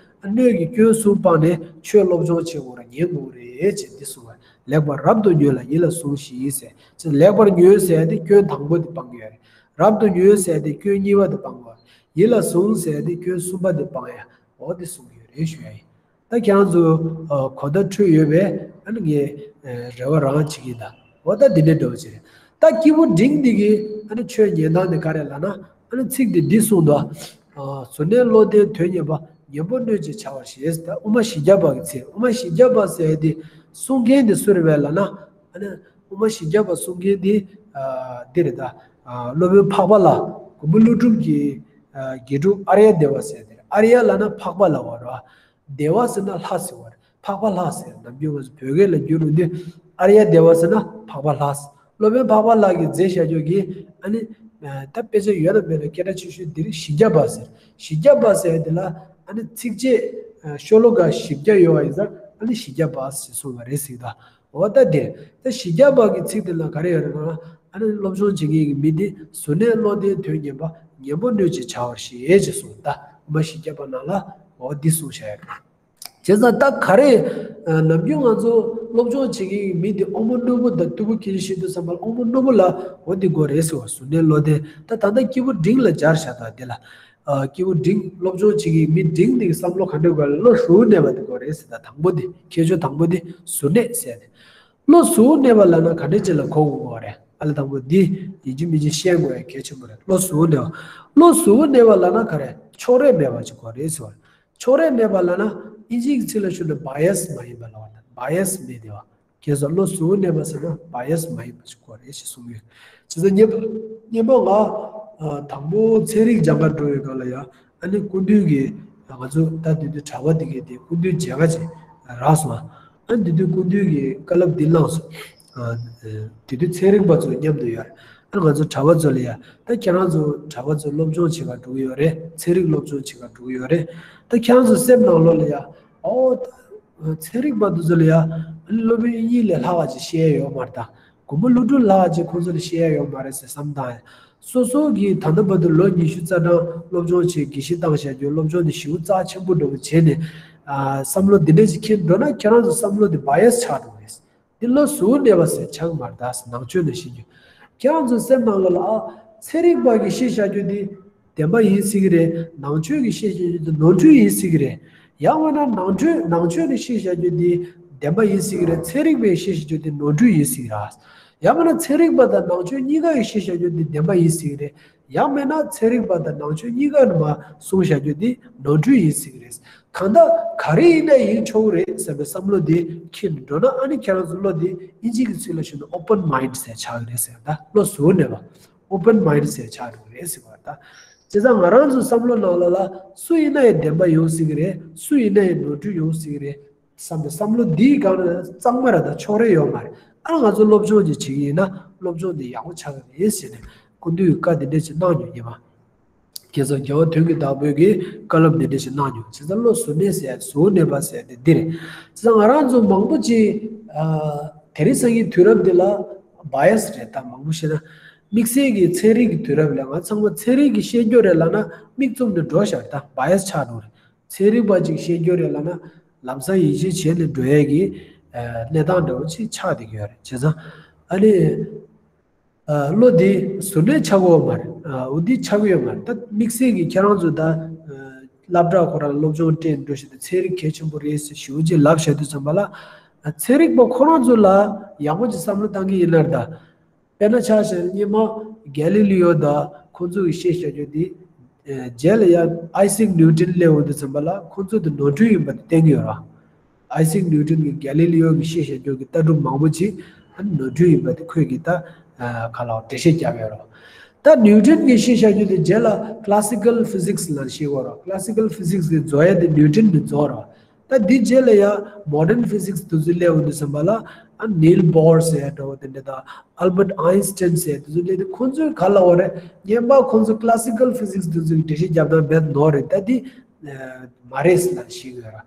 སྣོད་ཀྱི་སྐྱོན་གསུམ་སྤངས་ནས་ཆོས་སློབ་སྦྱོང་བྱེད་དགོས་ར་ཉན་དགོས་རེད་ཅེས་འདི་གསུངས་པ། ལེགས་པར་རབ་ཏུ་ཉོན་ལ་ཡིད་ལ་ཟུངས་ཤིག་ཟེར། ཅེས་ལེགས་པར་ཉོན་ཟེར་ཏེ་སྐྱོན་དང་པོ་འདི་སྤང་གི་ཡོད་རེད། རབ་ཏུ་ཉོན་ཟེར་ཏེ་སྐྱོན་གཉིས་པ་འདི་སྤང་དགོས། ཡིད་ལ་ཟུངས་ཟེར་ཏེ་སྐྱོན་གསུམ་པ་འདི་སྤང་ཡ། འོ་འདི་གསུངས་ཡོད་རེད་ཞུ་ཡ་ཡིན། ད་ཁྱེད་རང་ཚོ་ཨ་གོ་བརྡ་འཕྲོད་ཡོད་པས་ཨ་ནི་ངས་ཨ་རེ་བ་རང་བྱེད་ཀྱི་ཡིན་ད། འོ་ད་འདི་འདྲའི་འདྲ་བོ་ཅིག་རེད། ད་སྐྱེས་བུ་འབྲིང་འདི་གིས་ཨ་ནི་ཆོས་ཉན་སྟངས་འདི་ག་རེ་ལབ་ན་ཨ་ནི་ཚིག་འདི་འདི་གསུངས་འདུག་ཨ་གཟུར་གནས་བློ་ལྡན་དོན་གཉེར་པ། ཉན་པོ་སྣོད་ཅེས་བྱ་བར་ཞེས། ད་དབུ་མ་བཞི་བརྒྱ་པ་གི་ཚིག་དབུ་མ་བཞི་བརྒྱ་པ་ཟེར་ཡ་འདི་གསུང་མཁན་འདི་སུ་རེད་པས་ལབ་ན་ཨ་ནི་དབུ་མ་བཞི་བརྒྱ་པ་གསུང་མཁན་འདི་ཨ་འདི་རེད་ད། ཨ་སློབ་དཔོན་འཕགས་པ་ལྷ། མགོན་པོ་ཀླུ་སྒྲུབ་ཀྱི་ཨ་དགེ་ཕྲུག་ཨཱརྱ་དེ་བ་ཟེར་ཡ་འདི་རེད། ཨཱརྱ་ལབ་ན་འཕགས་པ་ལབ་པ་རེད་བ། དེ་བ་ཟེར་ན་ལྷ་ཟེར་བ་རེད། འཕགས་པ་ལྷ་ཟེར། ནམ་རྒྱུན་ང་ཚོ་བོད་སྐད་ལ་བསྒྱུར་རུང་དུས་ཨཱརྱ་དེ་བ་ཟེར་ན་འཕགས་པ་ལྷ་ཟེར། སློབ་དཔོན་འཕགས་པ་ལྷ་གིས་མཛད་བཞག་རྒྱུ་གི་ཨ་ནི་ད་དཔེ་ཆ་ཡོད་ན་མེད་ན་སྐད་གྲགས་ཆེ་ཤོས་འདི་རེད། བཞི་བརྒྱ་པ་ཟེར། བཞི་བརྒྱ་པ་ཟེར་དེ་ལ་ཨ་ནི་ཚིགས་བཅད་ཤོ་ལོ་ཀ་བཞི་བརྒྱ་ཡོད་པ་ཡིན་ཙང་ཨ་ནི་བཞི་བརྒྱ་པ་ཟེར་གསུངས་པ་རེད་ཟེར་ད། འོ་ད་དེ་ད་བཞི་བརྒྱ་པ་གི་ཚིག་དེ་ལ་ག་རེ་ཡོད་རེད་ན་ཨ་ནི་སློབ་སྦྱོང་བྱེད་མཁན་གྱི་མི་དེ་གཟུར་གནས་བློ་ལྡན་དོན་གཉེར་པ། ཉན་པོ་སྣོད་ཅེས་བྱ་བར་ཞེས་ཅེས་གསུངས་ད། དབུ་མ་བཞི་བརྒྱ་པ་ནང་ལ་འོ་འདི་གསུངས་བཞག་ཡོད་རེད། བྱས་ཙང་ད་ག་རེ། ནམ་རྒྱུན་ང་ཚོ་སློབ་སྦྱོང་བྱེད་མཁན་གྱི་མི་དེ་དབང་པོ་རྣོན་པོ་དང་རྟུལ་པོ་སྐྱེ་ཤི་དུས་ཙམ་པ་ལ་དབང་པོ་རྣོན་པོ་ལ་འོ་འདི་དགོས་རེད་ཟེར་བ་གཟུར་གནས་བློ་ལྡན། ད་ད་ལྟ་སྐྱེས་བུ་འབྲིང་ལ་སྦྱར་བཞག་ད་དེ་ལ། ཨ་སྐྱེས་བུ་འབྲིང་སློབ་སྦྱོང་བྱེད་མཁན་མི་འབྲིང་དེ་གི་བསམ་བློ་ག་འདྲ་དགོས་ལ་བློ་གཟུར་གནས་པ་དེ་དགོས་རེད་ཟེར་ད། དང་པོ་དེ་ཁྱད་ཆོས་དང་པོ་དེ་གཟུར་གནས་ཟེར་ཏེ། བློ་གཟུར་གནས་པ་ལབ་ན་ག་འདྲ་ཅིག་ལ་གོ་དགོས་པ་རེད། ཨ་ལ་དང་པོ་འདི་ཡིན་གཅིག་མིན་གཅིག་ཤེས་དགོས་ཡ་གལ་ཆེན་པོ་རེད། བློ་གཟུར་གནས་པ། བློ་གཟུར་གནས་པ་ལབ་ན་ག་རེ་ཕྱོགས་རིས་མེད་པ་ཅིག་དགོས་རེད་ཟེར་བ་རེད། ཕྱོགས་རིས་མེད་པ་ལབ་ན་ཨིན་ཇི་གི་ཚིག་ལ་ཞུ་ན་བྷ་ཡ་སི་མ་ཡིན་པ་ལབ་པ་རེད། བྷ་ཡ་སི་མེད་དེ་བ། ཁྱེད་ཚོ་བློ་གཟུར་གནས་པ་ཟེར་ན་བྷ་ཡ་སི་མ་ཡིན་པ་ཞིག་དགོས་རེད་ཞེས་གསུངས་ཡོད། བྱས་ཙང་སྙན་པོ་སྙན་པོ་ང་ཨ་དང་པོ་ཚན་རིག་སྦྱང་ག་འགྲོ་བའི་སྐབས་ལ་ཡང་ཨ་ནི་སྐུ་མདུན་གྱི་ང་ཚོ་ད་དེ་དུས་གྲྭ་པ་དེ་གའི་དེ་སྐུ་མདུན་མཇལ་ཁ་ཅིག་རག་སོང་། ཨ་ནི་དེ་དུས་སྐུ་མདུན་གྱིས་བཀའ་སློབ་འདི་གནང་སོང་། ཨ་དེ་དུས་ཚན་རིག་པ་ཚོ་མཉམ་དུ་ཡོད་རེད། ཨ་ནི་ང་ཚོ་གྲྭ་པ་ཚོ་ལ་ཡང་ད་ཁྱེད་རང་ཚོ་གྲྭ་པ་ཚོ་སློབ་སྦྱོང་བྱེད་ག་འགྲོ་གི་ཡོད་རེད། ཚན་རིག་སློབ་སྦྱོང་བྱེད་ག་འགྲོ་གི་ཡོད་རེད། ད་ཁྱེད་རང་ཚོ་སེམས་ནང་ལོགས་ལ་ཡང་ཨོ་ད། ཚན་རིག་པ་འདི་ཚོ་ལ་ཡ་སློབ་དཔོན་དབྱིག་གཉེན་ལས་ལྷག་པ་ཅིག་ཤེས་ཡ་ཡོད་མ་རེད་ད། མགོན་པོ་ཀླུ་སྒྲུབ་ལྷག་པ་ཅིག་ཁོང་ཚོ་ལ་ཤེས་ཡ་ཡོད་མ་རེད་ཟེར་བསམ་བཏང་ཡ། སོ་སོ་གིས་ད་ལྟ་བར་དུ་ལོ་ཉི་ཤུ་རྩ་གྲངས་སློབ་སྦྱོང་བྱས་དགེ་བཤེས་བཏང་བཞག་རྒྱུ་སློབ་སྦྱོང་དེ་ཞེ་པོ་རྩ་ཆེན་པོ་འདྲ་བོ་བྱས་ནས་ཨ་བསམ་བློ་འདི་འདྲ་ཅིག་འཁྱེར་འགྲོ་ན་ཁྱེད་རང་ཚོ་བསམ་བློ་དེ་བྷ་ཡ་སི་ཆགས་འགྲོ་གི་རེད། འདི་བློ་གཟུར་གནས་པ་ཟེར་ཆགས་མ་རེད་ད། ནང་ཆོས་ནས་ཤེས་རྒྱུ། ཁྱེད་རང་ཚོ་སེམས་ནང་ལ་ལ་ཨ་ཚན་རིག་པ་གིས་ཤེས་བཞག་རྒྱུ་འདི་བདེན་པ་ཡིན་སྲིད་ཀྱི་རེད། ནང་ཆོས་ཀྱིས་ཤེས་བཞག་རྒྱུ་འདི་ནོར་འཁྲུལ་ཡིན་སྲིད་ཀྱི་རེད། ཡང་མིན་ན་ནང་ཆོས་ནང་ཆོས་ནས་ཤེས་བཞག་རྒྱུ་འདི་བདེན་པ་ཡིན་སྲིད་ཀྱི་རེད། ཚན་རིག་པས་ཤེས་བཞག་རྒྱུ་འདི་ནོར་འཁྲུལ་ཡིན་སྲིད་ཀྱི་རེད། ཡང་མིན་ན་ཚན་རིག་པ་དང་ནང་ཆོས་གཉིས་ཀ་གིས་ཤེས་བཞག་རྒྱུ་འདི་བདེན་པ་ཡིན་སྲིད་ཀྱི་རེད། ཡང་མིན་ན་ཚན་རིག་པ་དང་ནང་ཆོས་གཉིས་ཀ་ནས་མར་གསུངས་བཞག་རྒྱུ་འདི་ནོར་འཁྲུལ་ཡིན་སྲིད་ཀྱི་རེད། གང་ལྟར་ག་རེ་ཡིན་ན་ཡིན་ཆོག་གི་རེད་ཟེར་བའི་བསམ་བློ་དེ་འཁྱེར་ནས་འགྲོ་ན་ཨ་ནི་ཁྱེད་རང་ཚོ་བློ་དེ་ཨིན་ཇི་གི་ཚིག་ལ་ཞུ་ན་open mind་ཟེར་ཆགས་ཀྱི་རེད་ཟེར། ད་བློ་གཟུར་གནས་པ་open mind་ཟེར་ཆགས་འགྲོ་གི་རེད་ཟེར་བ་ད། བྱས་ཙང་ང་རང་ཚོའི་བསམ་བློ་ནང་ལ་ལ་སུ་ཡིན་ན་ཡང་བདེན་པ་ཡོང་སྲིད་ཀྱི་རེད། སུ་ཡིན་ན་ཡང་ནོར་འཁྲུལ་ཡོང་སྲིད་ཀྱི་རེད་བསམ་པའི་བསམ་བློ་འདིའི་སྒང་ལ་གཙང་མ་ར་ད་ཕྱོགས་རིས་ཡོད་མ་རེད། ཨ་ང་ཚོ་སློབ་སྦྱོང་ཅིག་བྱེད་ཀྱི་ཡིན་ན་སློབ་སྦྱོང་འདི་ཡག་པོ་ཆགས་ཀྱི་རེད་ཟེར་ནས་སྐུ་མདུན་གྱིས་བཀའ་འདི་འདྲ་ཅིག་གནང་མྱོང་ཡིན་པ། ཁྱེད་ཚོ་རྒྱལ་བ་དོན་གྱི་བདག་པོས་ཀྱི་བཀའ་སློབ་འདི་འདྲ་ཞིག་གནང་མྱོང་། བྱས་ཙང་བློ་གཟུར་གནས་ཟེར་ཡ་གཟུར་གནས་པ་ཟེར་ཡ་དེ་འདི་རེད། བྱས་ཙང་ང་རང་ཚོ་མང་པོ་ཅིག་ཨ་དེ་རིང་སང་ཉིན་དུས་རབས་འདི་ལ་བྷ་ཡ་སི་རེད་ད། མང་པོ་བཤད་ན་དམིགས་བསལ་གྱི་ཚན་རིག་གི་དུས་རབས་ལ་ང་ཚང་མ་ཚན་རིག་གི་བཤད་རྒྱུ་རེད་ལབ་ན་མིག་བཙུམ་ནས་འགྲོ་ཤག་ད་བྷ་ཡ་སི་ཆགས་འགྲོ་རེད། ཚན་རིག་པ་ཅིག་བཤད་རྒྱུ་རེད་ལབ་ན་ལམ་སང་ཡིད་ཆེས་བྱས་ནས་འགྲོ་ཡ་གི་ཨ་གནས་སྟངས་འདྲ་བོ་ཅིག་ཆགས་བསྡད་ཀྱི་ཡོད་རེད། བྱས་ཙང་ཨ་ནི། བློ་འདི་ཟུར་ནས་ཆགས་ཀྱི་ཡོད་མ་རེད། འོ་འདི་ཆགས་ཀྱི་ཡོད་མ་རེད། ད་དམིགས་བསལ་གྱི་ཁྱེད་རང་ཚོ་ད་སློབ་གྲྭ་ཁོ་རང་སློབ་སྦྱོང་སྤྲད་འགྲོ་བཞིན་དུ་ཚན་རིག་གལ་ཆེན་པོ་རེད་ཟེར་ཞེ་པོ་ཅིག་ལབ་བཞག་དུས་ཙམ་པ་ལ། ཚན་རིག་པ་ཁོ་རང་ཚོ་ལ་ཡག་པོ་ཅིག་བསམ་བློ་བཏང་གི་ཡིན་ན་ད། དཔེར་ན་ཆ་བཞག་ན་སྔོན་མ་གྷེ་ལི་ལི་ཡོ་དང་ཁོང་ཚོ་གི་བཤད་བཞག་རྒྱུ་དེ། རྗེས་ལ་ཡང་ཨའི་སེག་ནིའུ་ཊོན་སླེབས་འོང་དུས་ཙམ་པ་ལ་ཁོང་ཚོ་དེ་ནོར་འཁྲུལ་ཡིན་པ་དེ་བསྟན་གྱི་ཡོད་རེད། ཨའི་སེག་ནིའུ་ཊོན་གྱི་གྷེ་ལི་ལི་ཡོ་གི་བཤད་བཞག་རྒྱུ་གི་ལྟ་གྲུབ་མང་པོ་ཅིག་ནོར་འཁྲུལ་ཡིན་པ་དེ་ཁོས་ཀྱིས་ད་ག་ལ་འགྲེལ་བཤད་བརྒྱབ་ཡོད་རེད། ད་ནིའུ་ཊོན་གྱི་བཤད་བཞག་རྒྱུ་དེ་རྗེས་ལ་ཀླ་སི་ཀལ་ཕི་ཟིག་སི་ལབ་ནས་བཤད་ཀྱི་ཡོད་རེད། ཀླ་སི་ཀལ་ཕི་ཟིག་སི་གི་རྫོགས་ཡ་དེ་ནིའུ་ཊོན་གྱིས་རྫོགས་རེད། ད་འདི་རྗེས་ལ་ཡང་མོ་ཌན་ཕི་ཟིག་སི་དེ་ཚོ་སླེབས་འོང་དུས་ཙམ་པ་ལ། ཨ་ནིལ་བོར་ཟེར་ཡ་འདྲ་བོ་དེ་འདྲ་དང་ཨལ་བར་ཨའིན་སི་ཊན་ཟེར་ཡ་དེ་ཚོ་སླེབས་དུས་ཁོང་ཚོས་ག་ལབ་པ་རེད། སྔོན་མ་ཁོང་ཚོ་ཀླ་སི་ཀལ་ཕི་ཟིག་སི་དེ་ཚོ་གི་འགྲེལ་བཤད་རྒྱབ་སྟངས་རྦད་ནོར་རེད། ད་འདི་མ་རེད་ཟེར་ལབ་ནས་བཤད་ཀྱི་ཡོད་རེད།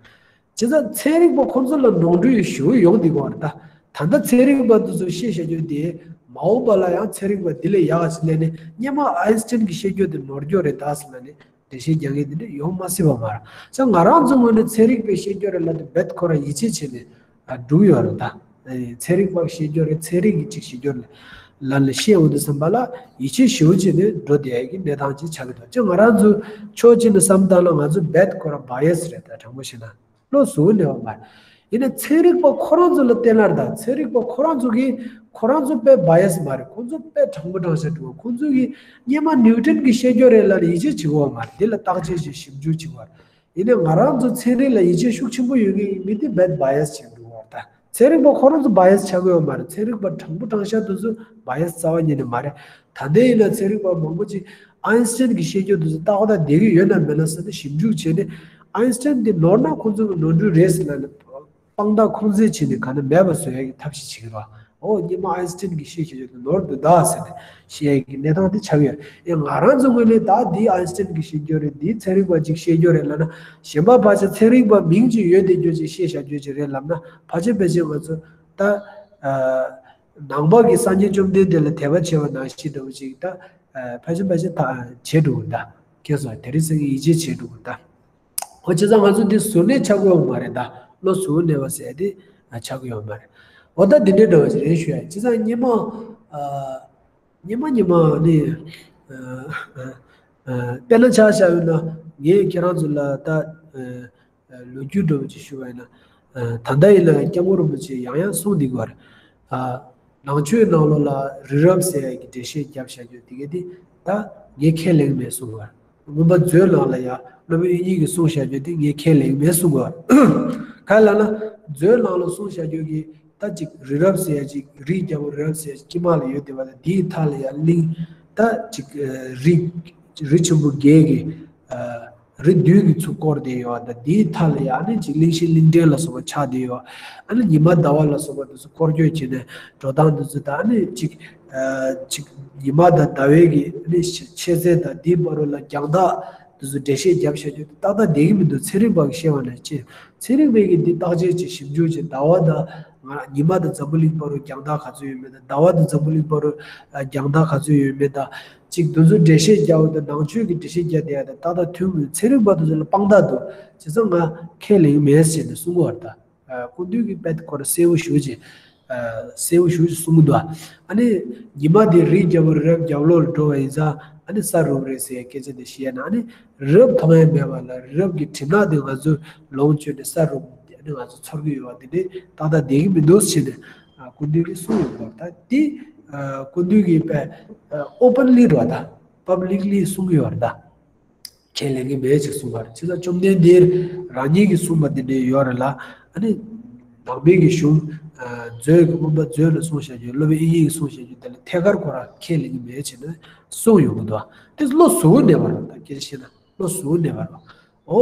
བྱས་ཙང་ཚན་རིག་པ་ཁོང་ཚོ་ལ་ནོར་འཁྲུལ་ཞེ་པོ་ཡོང་བསྡད་ཀྱི་ཡོད་རེད་ད། ད་ལྟ་ཚན་རིག་པ་དེ་ཚོས་བཤད་བཞག་རྒྱུ་དེ་མ་འོངས་པ་ལ་ཡང་ཚན་རིག་པ་འདི་ལས་ཡག་ག་ཅིག་སླེབས་ནས་སྔོན་མ་ཨའིན་སི་ཊན་གྱིས་བཤད་རྒྱུ་དེ་ནོར་རྒྱུ་རེད་ད་ཟེར་ལབ་ནས། འགྲེལ་བཤད་རྒྱག་མཁན་དེ་འདྲ་ཡོང་མ་སྲིད་པ་མ་རེད། ཙང་ང་རང་ཚོ་ངོས་ནས་ཚན་རིག་པས་བཤད་རྒྱུ་རེད་ལབ་དུས་རྦད་ཁོ་རང་ཡིད་ཆེས་བྱས་ནས་ཨ་སྒྲུག་ཡོད་རེད་ད། ཨེ་ཚན་རིག་པས་བཤད་རྒྱུ་རེད། ཚན་རིག་གིས་ཅིག་བཤད་རྒྱུ་རེད་ལབ་ནས་བཤད་འོང་དུས་ཙམ་པ་ལ་ཡིད་ཆེས་ཞེ་པོ་བྱས་ནས་འགྲོ་བསྡད་ཡག་གི་གནས་སྟངས་ཅིག་ཆགས་ཀྱི་འདུག་ཅང་ང་རང་ཚོ་ཕྱོགས་གཅིག་ནས་བསམ་བཏང་ན་ང་ཚོ་རྦད་ཁོ་རང་བ་ཡ་སི་རེད་ད། དྲང་པོ་བཤད་ན། བློ་གཟུ་བོ་ནས་ཡོད་མ་རེད། ཡིན་ནའི་ཚན་རིག་པ་ཁོ་རང་ཚོ་ལ་བལྟས་ན་རེད་ད། ཚན་རིག་པ་ཁོ་རང་ཚོ་གིས་ཁོ་རང་ཚོ་དཔེ་བ་ཡ་སི་མ་རེད། ཁོ་ཚོ་དཔེ་དྲང་པོ་དྲང་བཞག་འགྲོ་བ། ཁོ་ཚོ་གིས་སྔོན་མ་ནིའུ་ཊོན་གྱིས་བཤད་རྒྱུ་རེད་ལབ་ནས་ཡིད་ཆེས་བྱེད་ཀྱི་ཡོད་མ་རེད། འདི་ལ་བརྟག་དཔྱད་བྱས་ཞིབ་འཇུག་བྱེད་ཀྱི་ཡོད་རེད། ཡིན་ནའི་ང་རང་ཚོ་ཚན་རིག་ལ་ཡིད་ཆེས་ཤུགས་ཆེན་པོ་ཡོད་མཁན་གྱི་མི་དེ་དཔེ་བ་ཡ་སི་བྱེད་འགྲོ་བ་རེད་ད། ཚན་རིག་པ་ཁོ་རང་ཚོ་བ་ཡ་སི་ཆགས་ཀྱི་ཡོད་མ་རེད། ཚན་རིག་པ་དྲང་པོ་དྲང་བཞག་དེ་ཚོ་བ་ཡ་སི་རྩ་བ་ཉིད་ནས་མ་རེད། ད་ལྟའི་ཡིན་ན་ཚན་རིག་པ་མང་པོ་ཅིག་ཨའིན་སི་ཊན་གྱིས་བཤད་རྒྱུ་དེ་ཚོ་ཏག་ཏག་བསྡད་ཀྱི་ཡོད་ན་མེད་ན་ཟེར་ནས་ཞིབ་འཇུག་བྱས་ནས། ཨའིན་སི་ཊན་འདི་ནོར་ན་ཁོང་ཚོ་གི་ནོར་འཁྲུལ་རེད་ཟེར་ལབ་ནས་དཔང་རྟགས་ཁུངས་བཙན་བྱས་ནས་ག་ནས་མེད་པ་བཟོ་ཡག་གི་ཐབས་ཤེས་བྱེད་ཀྱི་རེད། འོ་སྔོན་མ་ཨའིན་སི་ཊན་གྱིས་བཤད་བཤད་རྒྱུ་དེ་ནོར་འདུག་ད་ཟེར་ནས་བཤད་ཡག་གི་གནས་སྟངས་དེ་ཆགས་ཡོད། ཡང་ང་རང་ཚོ་ངོས་ནས་ད་འདི་ཨའིན་སི་ཊན་གྱིས་བཤད་རྒྱུ་རེད། འདི་ཚན་རིག་པ་ཅིག་བཤད་རྒྱུ་རེད་ལབ་ན། གཞན་པ་ཕལ་ཆེར་ཚན་རིག་པ་མིང་ཅིག་ཡོད་བསྡད་རྒྱུ་ཅིག་བཤད་བཞག་རྒྱུ་ཅིག་རེད་ལབ་ན། ཕལ་ཆེར་ཕལ་ཆེར་ང་ཚོ་ད་ནང་པ་གི་སངས་རྒྱས་བཅོམ་ལྡན་འདས་ལ་དད་པ་བྱེད་པ་ནང་བཞིན་འདྲ་བོ་ཅིག་ད་ཕལ་ཆེར་ཕལ་ཆེར་ད་བྱེད་འགྲོ་གི་ད། ཁྱེད་ཚོ་དེ་རིང་སང་གི་ཡིད་ཆེས་བྱེད་འགྲོ་གི་ད། འོ་བྱས་ཙང་ང་ཚོ་འདི་གཟུར་གནས་ཆགས་ཀྱི་ཡོད་མ་རེད་ད། བློ་གཟུར་གནས་པ་ཟེར་དེ་ཆགས་ཀྱི་ཡོད་མ་རེད། འོ་ད་འདི་འདྲའི་འདྲ་བ་ཞིག་རེད་ཞུ་ཡ། བྱས་ཙང་སྔོན་མ་སྔོན་མ་སྔོན་མ་ནི་དཔེར་ན་ཆ་བཞག་ཡོད་ན། ངས་ཁྱེད་རང་ཚོ་ལ་ད་ལོ་རྒྱུས་འདྲ་བོ་ཅིག་ཞུ་བ་ཡིན་ན། ད་ལྟ་ཡིན་ན་སྐྱབས་མགོན་རིན་པོ་ཆེས་ཡང་ཡང་གསུངས་བསྡད་ཀྱི་ཡོད་རེད། ནང་ཆོས་ནང་ལོགས་ལ་རི་རབ་ཟེར་ཡ་གི་འགྲེལ་བཤད་བརྒྱབ་བཞག་རྒྱུ་དེ་ག་དེ་ད་ངས་ཁས་ལེན་མེད་གསུངས་པ། མངོན་པ་མཛོད་ནང་ལ་ཡ་སློབ་དཔོན་དབྱིག་གཉེན་གྱིས་གསུངས་བཞག་རྒྱུ་དེ་ངས་ཁས་ལེན་མེད་གསུངས་པ། ག་རེ་ལབ་ན་མཛོད་ནང་ལ་གསུངས་བཞག་རྒྱུ་གི་ད་ཅིག་རི་རབ་ཟེར་ཡ་ཅིག་རིའི་རྒྱལ་པོ་རི་རབ་ཟེར་ཡ་ཅིག་དཀྱིལ་མ་ལ་ཡོད་བསྡད་པ་ལ། དེའི་མཐའ་ལ་ཡ་གླིང་ད་ཅིག་རི་རི་ཆེན་པོ་བརྒྱད་ཀྱི་རི་བདུན་གྱིས་ཚུར་བསྐོར་བསྡད་ཡོད་པ་དང་། དེའི་མཐའ་ལ་ཡ་ཨ་ནི་ཅིག་གླིང་བཞི་གླིང་ཕྲན་ལ་སོགས་པ་ཆགས་བསྡད་ཡོད། ཨ་ནི་ཉི་མ་ཟླ་བ་ལ་སོགས་པ་དེ་ཚོ་འཁོར་སྐྱོད་བྱས་ནས་འགྲོ་སྟངས་དེ་ཚོ་དང་། ཨ་ནི་ཅིག་ཅིག་ཉི་མ་དང་ཟླ་བའི་གི་ཨ་ནི་ཆ་ཆ་ཚད་དང་། དེའི་བར་རུ་ལ་རྒྱང་ཐག་དེ་ཚོ་འགྲེལ་བཤད་བརྒྱབ་བཞག་རྒྱུ་དེ་ཏག་ཏག་བསྡད་ཀྱི་མི་འདུག་ཚན་རིག་པ་གིས་བཤད་པ་ནང་བཞིན། ཚན་རིག་པས་ཀྱིས་འདི་བརྟག་དཔྱད་བྱས་ཞིབ་འཇུག་བྱས། ཟླ་བ་དང་ང་ཉི་མ་དང་འཛམ་བུ་གླིང་བར་རུ་རྒྱང་ཐག་ག་ཚོད་ཡོད་མེད་དང་། ཟླ་བ་དང་འཛམ་བུ་གླིང་བར་རུ་རྒྱང་ཐག་ག་ཚོད་ཡོད་མེད་དང་། ཅིག་དེ་ཚོ་འགྲེལ་བཤད་རྒྱག་པ་དང་ནང་ཆོས་ཀྱི་འགྲེལ་བཤད་རྒྱག་བསྡད་ཡ་དང་ཏག་ཏག་མཐུན་མོད། ཚན་རིག་པ་དེ་ཚོ་ལ་དཔང་རྟགས་འདུག་བྱས་ཙང་ང་ཁས་ལེན་མེད་ཟེར་ནས་གསུང་གི་ཡོད་རེད་ད། སྐུ་མདུན་གྱིས་དཔེ་ཁོ་རང་གསལ་པོ་ཞེ་པོ་ཅིག་གསལ་པོ་ཞེ་པོ་ཅིག་གསུང་གི་འདུག་ཨ་ནི་ཉི་མ་དེ་རིའི་རྒྱལ་པོ་རི་རབ་རྒྱབ་ལོགས་ལ་འགྲོ་བ་ཡིན་ཙང་ཨ་ནི་ས་རུབ་རེད་ཟེར་སྐད་ཆ་དེ་བཤད་ན། ཨ་ནི་རི་རབ་མཐོང་ཡ་མེད་པ་ལ་རི་རབ་ཀྱི་གྲིབ་ནག་དེ་ང་ཚོ་ལོངས་སྤྱོད་ནས་ས་རུབ་ཨ་ནི་ང་ཚོ་ཚོར་གྱི་ཡོད་པ་དེ་འདྲ་ཏག་ཏག་བསྡད་ཀྱི་མི་འདུག་ཟེར་ནས་སྐུ་མདུན་གྱིས་གསུངས་ཡོད་པ། ད་དེ་སྐུ་མདུན་གྱིས་དཔེ་ཨོ་པན་ལི་རེད་པ་ད། པབ་ལིག་ལི་གསུང་གི་ཡོད་རེད་ད། ཁས་ལེན་གྱི་མེད་ཅེས་གསུངས་པ་རེད། བྱས་ཙང་བཅོམ་ལྡན་འདས་རང་ཉིད་ཀྱིས་གསུངས་པ་འདི་འདྲ་ཡོད་རེད་ལ། ཨ་ནི་ནང་པའི་གི་གཞུང་མཛོད་ཀྱི་མངོན་པ་མཛོད་ལ་གསུངས་བཞག་རྒྱུ། སློབ་དཔོན་དབྱིག་གཉེན་གྱིས་གསུངས་བཞག་རྒྱུ་དེ་ལ་ཐད་ཀར་ཁོ་རང་ཁས་ལེན་གྱི་མེད་ཅེས་ནས་གསུངས་ཡོང་གི་འདུག་དེ་བློ་གཟུ་བོ་ནས་པ་རེད་ད། སྐད་ཆ་བཤད་ན་བློ་གཟུ་བོ་ནས་པ་རེད། འོ་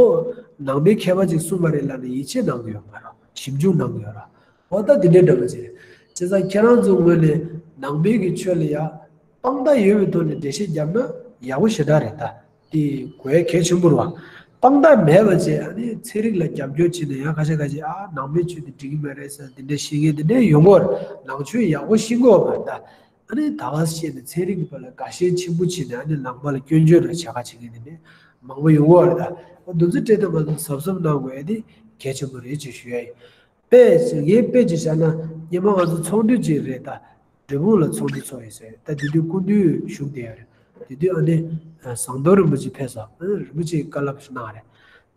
ནང་པའི་མཁས་པ་ཅིག་གསུངས་པ་རེད་ལབ་ནས་ཡིད་ཆེས་གནང་གི་ཡོད་མ་རེད། ཞིབ་འཇུག་གནང་གི་ཡོད་རེད། འོ་ད་འདི་འདྲའི་འདྲ་པོ་ཅིག་རེད། བྱས་ཙང་ཁྱེད་རང་ཚོ་ངོས་ནས་ནང་པའི་གི་ཆོས་ལ་ཡ་དཔང་རྟགས་ཡོད་པའི་ཐོག་ནས་འགྲེལ་བཤད་བརྒྱབ་ན་ཡག་པོ་ཞེ་དྲག་རེད་ད། དེ་དགོས་གལ་ཆེན་པོ་རེད་བ། དཔང་རྟགས་མེད་པ་བྱས་ཨ་ནི་ཚན་རིག་ལ་རྒྱབ་སྐྱོར་བྱས་ནས་ཡང་ཁ་ཤས་ཁ་ཤས་ཨ་ནང་པའི་ཆོས་དེ་འགྲིག་གི་མ་རེད་ཟེར་དེ་འདྲ་བཤད་མཁན་དེ་འདྲ་ཡོང་གི་ཡོད་རེད། ནང་ཆོས་ཡག་པོ་ཤེས་ཀྱི་ཡོད་མ་རེད་ད། ཨ་ནི་ད་ག་བཤད་ནས་ཚན་རིག་གི་བར་ལ་དགའ་ཞེན་ཆེན་པོ་བྱས་ནས་ཨ་ནི་ནང་པ་ལ་སྐྱོན་བརྗོད་ར་བྱེད་ཁ་བྱེད་མཁན་དེ་འདྲ་མང་པོ་ཡོང་གི་ཡོད་རེད་ད། འོ་དེ་ཚོ་སྤྲད་དུས་ང་ཚོ་གཟབ་གཟབ་གནང་དགོས་ཡ་དེ་གལ་ཆེན་པོ་རེད་ཅེས་ཞུ་ཡ་ཡིན། དཔེ་ངས་དཔེ་ཅིག་བཞག་ན་སྔོན་མ་ང་ཚོ་ཚོགས་འདུ་ཅིག་རེད་ད། འབྲས་སྤུངས་ལ་ཚོགས་འདུ་ཚོགས་ཡོད་ཟེར། ད་དེ་དུས་སྐུ་མདུན་བཞུགས་བསྡད་ཡོད་རེད། དེ་དུས་ཨ་ནི་ཟམ་གདོང་རིན་པོ་ཆེ་ཕེབས་སོང་། ཨ་ནི་རིན་པོ་ཆེའི་བཀའ་སློབ་ཞིག་གནང་རེད།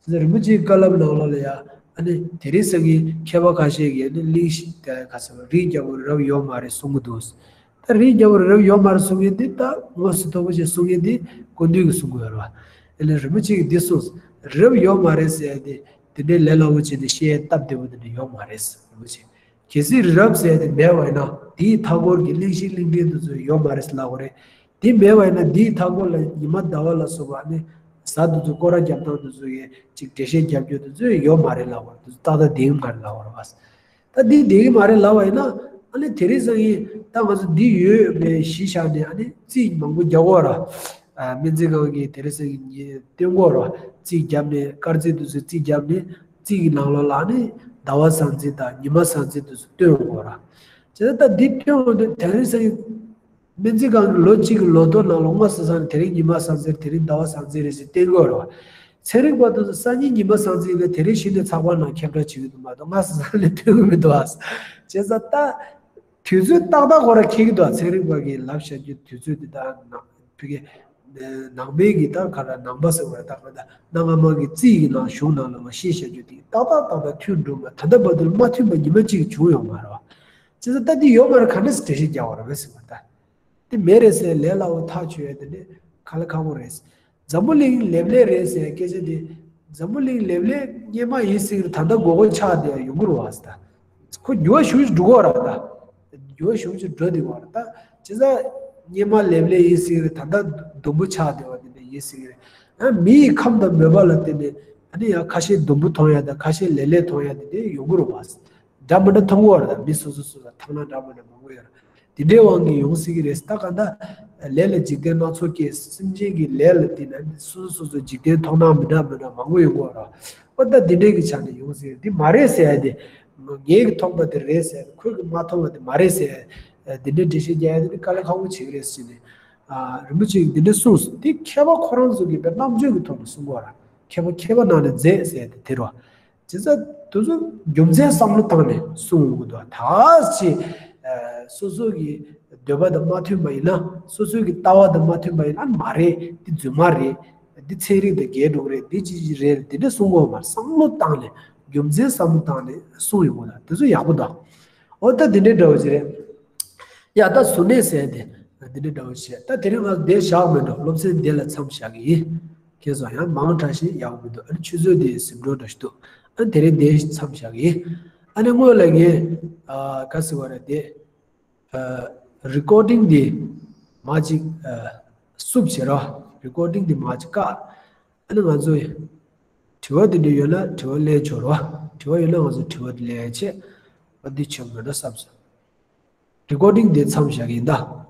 དེ་ཚོ་རིན་པོ་ཆེའི་བཀའ་སློབ་ནང་ལོགས་ལ་ཡ། ཨ་ནི་དེ་རིང་སང་ཉིན་མཁས་པ་ཁ་ཤས་ཀྱིས་ཨ་ནི་གླིང་ཤི་ག་ས་རི་རྒྱལ་པོ་རི་རབ་ཡོད་མ་རེད་གསུང་གི་འདུག་ད་རི་རྒྱལ་པོ་རི་རབ་ཡོད་མ་རེད་གསུང་མཁན་འདི་ད་ངོ་སོ་དོ་པོ་ཞིག་གསུང་མཁན་འདི་སྐུ་མདུན་གྱིས་གསུང་གི་ཡོད་རེད་བ། ཨ་ནི་རིན་པོ་ཆེ་གིས་འདི་གསུངས། རི་རབ་ཡོད་མ་རེད་ཟེར་ཡ་འདི་དེ་འདྲའི་ལས་སླ་པོ་བྱས་ནས་བཤད་སྟབས་བདེ་པོ་དེ་འདྲ་ཡོད་མ་རེད་རིན་པོ་ཆེ། གལ་སྲིད་རི་རབ་ཟེར་ཡ་དེ་མེད་པ་ཡིན་ན་དེའི་མཐའ་འཁོར་གྱི་གླིང་ཤིང་གླིང་ཕྲན་དེ་ཚོ་ཡོད་མ་རེད་ཟེར་ལབ་དགོས་རེད། དེ་མེད་པ་ཡིན་ན་དེའི་མཐའ་འཁོར་ལ་ཉི་མ་ཟླ་བ་ལ་སོགས་པ་ནི་གཟའ་དེ་ཚོ་སྐོར་ར་རྒྱབ་སྟངས་དེ་ཚོ་ཡི་ཅིག་འགྲེལ་བཤད་རྒྱབ་རྒྱུ་དེ་ཚོ་ཡོད་མ་རེད་ལབ་དགོས་རེད། དེ་ཚོ་ཏག་ཏག་བསྡད་ཀྱི་མ་རེད་ལབ་དགོས་རེད་བ། ད་འདི་བསྡད་ཀྱི་མ་རེད་ལབ་པ་ཡིན་ན་ཨ་ནི་དེ་རིང་སང་ཉིན་ད་ང་ཚོ་འདི་ཡོད་མེད་གཞི་བཞག་ནས་ཨ་ནི་རྩིས་མང་པོ་རྒྱག་དགོས་ར། ཨ་སྨན་རྩིས་ཁང་གིས་དེ་རིང་སང་ཉིན་སྟོན་དགོས་ར། རྩིས་བརྒྱབ་ནས་སྐར་རྩིས་དེ་ཚོ་རྩིས་བརྒྱབ་ནས་རྩིས་ཀྱི་ནང་ལོགས་ལ་ཨ་ནི་ཟླ་བ་གཟའ་འཛིན་དང་ཉི་མ་གཟའ་འཛིན་དེ་ཚོ་སྟོན་དགོས་ར། བྱས་ཙང་ད་འདི་སྟོན་འོང་དུས་དེ་རིང་སང་ཉིན། སྨན་རྩིས་ཁང་གི་ལོ་གཅིག་གི་ལོ་ཐོ་ནང་ལ་སྔོ་བསངས་བསངས་ནས་དེ་རིང་ཉི་མ་བསངས་ཚེ་དེ་རིང་ཟླ་བ་བསངས་ཚེ་རེད་ཟེར་བསྟན་དགོས་རེད་བ། ཚན་རིག་པ་དེ་ཚོ་སང་ཉིན་ཉི་མ་བསངས་ཚེ་ལ་དེ་རིང་གཞི་ནས་ཚགས་པར་ནང་ཁྱབ་བསྒྲགས་བྱེད་ཀྱི་འདུག་མ་གཏོགས་སྔ་བསངས་བསངས་ནས་སྟོན་གྱི་མི་འདུག་ཨ། བྱས་ཙང་ད་དུས་ཚོད་ཏག་ཏག་ཁོ་རང་འཁེལ་གྱི་འདུག་ཨ། ཚན་རིག་པ་གིས་ལབ་བཞག་རྒྱུ་དུས་ཚོད་དེ་དག་ནང་ཕ་གི་ནང་པའི་གི་ད་ག་རེ་ནང་པ་ཟེར་བ་ད་ག་ད་གནའ་སྔ་མ་གི་རྩིས་ཀྱི་ནང་གཞུང་ནང་ལ་མ་ཤེས་བཞག་རྒྱུ་དེ་ཏག་ཏག་ཏག་ཏག་མཐུན་འགྲོ་མ། ད་ལྟ་བར་དུ་མ་མཐུན་པ་ཉི་མ་གཅིག་བྱུང་ཡོད་མ་རེད་བ། བྱས་ཙང་ད་འདི་ཡོད་མ་རེད། ག་འདྲ་སེ་འགྲེལ་བཤད་རྒྱག་དགོས་རེད་བས་ཟེར་བ་ད། དེ་མེད་རེད་ཟེར་ལས་སླ་པོ་ཐག་ཆོད་ཡ་དེ་འདྲ་ག་ལ་ཁག་པོ་རེད། འཛམ་བུ་གླིང་ལེབ་ལེ་རེད་ཟེར་སྐད་ཆ་དེ། འཛམ་བུ་གླིང་ལེབ་ལེ་སྔོན་མ་ཡིན་སྲིད་ཀྱི་རེད། ད་ལྟ་སྒོར་སྒོར་ཆགས་བསྡད་ཡ་ཡོང་གི་རེད་བ་ཟེར་ད། ཁོ་འགྱུར་བ་ཞེ་པོ་ཅིག་འགྲོ་གི་རེད་བ་ད། འགྱུར་བ་ཞེ་པོ་ཅིག་འགྲོ་བསྡད་ཡོད་རེད་ད། བྱས་ཙང་སྔོན་མ་ལེབ་ལེ་ཡིན་སྲིད་ཀྱི་རེད། ད་ལྟ་ཟླུམ་པོ་ཆགས་བསྡད་པ་དེ་འདྲ་ཡིན་སྲིད་ཀྱི་རེད། ཨ་མི་ཡི་ཁམས་དང་མོས་པ་ལ་བརྟེན་ནས་ཨ་ནི་ཡང་ཁ་ཤས་ཟླུམ་པོ་མཐོང་ཡ་དང་ཁ་ཤས་ལེབ་ལེ་མཐོང་ཡ་དེ་འདྲ་ཡོང་གི་རེད་བ་ཟེར། འདྲ་མི་འདྲ་མཐོང་གི་ཡོད་རེད་ད། མི་སོ་སོ་སོ་སོ་མཐོང་སྣང་འདྲ་མི་འདྲ་མང་པོ་ཡོད་རེད། དེ་འདྲའི་དབང་གིས་ཡོང་སྲིད་ཀྱི་རེད། ད་ག་ད་ལས་ལ་འཇིག་རྟེན་སྣ་ཚོགས་སྐྱེས། སེམས་ཅན་གྱི་ལས་ལ་བརྟེན་ནས་སོ་སོ་སོ་སོ་འཇིག་རྟེན་མཐོང་སྣང་མི་འདྲ་མི་འདྲ་མང་པོ་ཡོང་གི་ཡོད་རེད། ཨོ་ད་དེ་འདྲའི་གི་ཆ་ནས་ཡོང་སྲིད་ཀྱི་རེད། འདི་མ་རེད་ཟེར་ཡ་དེ། ངས་གི་མཐོང་པ་དེ་རེད་ཟེར་ཡ་དེ། ཁོས་གི་མ་མཐོང་བ་དེ་མ་རེད་ཟེར་ཡ། དེ་འདྲའི་འགྲེལ་བཤད་རྒྱག་ཡ་དེ་ནི་དཀའ་ལས་ཁག་པོ་བྱེད་ཀྱི་རེད་ཟེར་ནས། ཨ་རིན་པོ་ཆེ་གིས་དེ་འདྲ་གསུངས་སོང་། དེ་མཁས་པ་ཁོ་རང་ཚོ་གིས་དཔེ་རྣམ་དཔྱོད་ཀྱི་ཐོག་ནས་གསུང་གི་ཡོད་རེད། མཁས་པ་མཁས་པ་ནང་ནས་མཛེས་ཟེར་ཡ་དེ་དེ་རེད་བ། བྱས་ཙང་དེ་ཚོ་རྒྱུ་མཚན་བསམ་བློ་བཏང་ནས་གསུང་ཡོང་གི་འདུག་ད་ཅི་སོ་སོ་གི་འདོད་པ་དང་མ་མཐུན་པ་ཡིན་ན། སོ་སོ་གི་ལྟ་བ་དང་མ་མཐུན་པ་ཡིན་ན་མ་རེད། འདི་རྫུན་མ་རེད། འདི་ཚན་རིག་དང་འགལ་འགྲོ་གི་རེད། འདི་ཅི་ཅི་རེད། འདི་འདྲ་གསུང་གི་ཡོད་མ་རེད། བསམ་བློ་བཏང་ནས་རྒྱུ་མཚན་བསམ་བློ་བཏང་ནས་གསུང་ཡོང་གི་འདུག་དེ་ཚོ་ཡག་པོ་འདུག་འོ་ད་འདི་འདྲའི་འདྲ་བོ་ཅིག་རེད། ཡ་ད་གཟུར་གནས་ཟེར་དེ་འདི་འདྲའི་འདྲ་བོ་ཅིག་ད་དེ་རིང་ང་འདིར་བཞག་མི་འགྲོ། སློབ་ཚན་འདི་ལ་མཚམས་བཞག་གི་ཡིན། ཁྱེད་ཚོ་ཡང་མང་དྲགས་ཤིག་ཡག་པོ་མི་འདུག་ཨ་ནི་ཆུ་ཚོད་དེ་ཟིན་འགྲོ་འདྲ་ཞིག་འདུག་ཨ་ནི་དེ་རིང་འདིར་མཚམས་བཞག་གི་ཡིན། ཨ་ནི་སྔོན་ལ་ངས་ཨ་ག་ཟེར་བ་རེད་དེ། ཨ་རི་ཀོར་ཌིང་འདི་མར་ཅིག་ཨ་བསུབ་བྱེད་རོགས། རི་ཀོར་ཌིང་འདི་མར་ཅིག་བཀག་ཨ་ནི་ང་ཚོས་དྲི་བ་འདི་འདྲ་ཡོད་ན་དྲི་བ་ལེན་ཆོག་རོགས། དྲི་བ་ཡོད་ན་ང་ཚོས་དྲི་བ་འདི་ལེན་ཡ་བྱེད། ཨ་འདི་ཆོག་མེད་འགྲོ་བསམ་སོང་། རི་ཀོར་ཌིང་འདི་མཚམས་བཞག་གི་ཡིན་ད།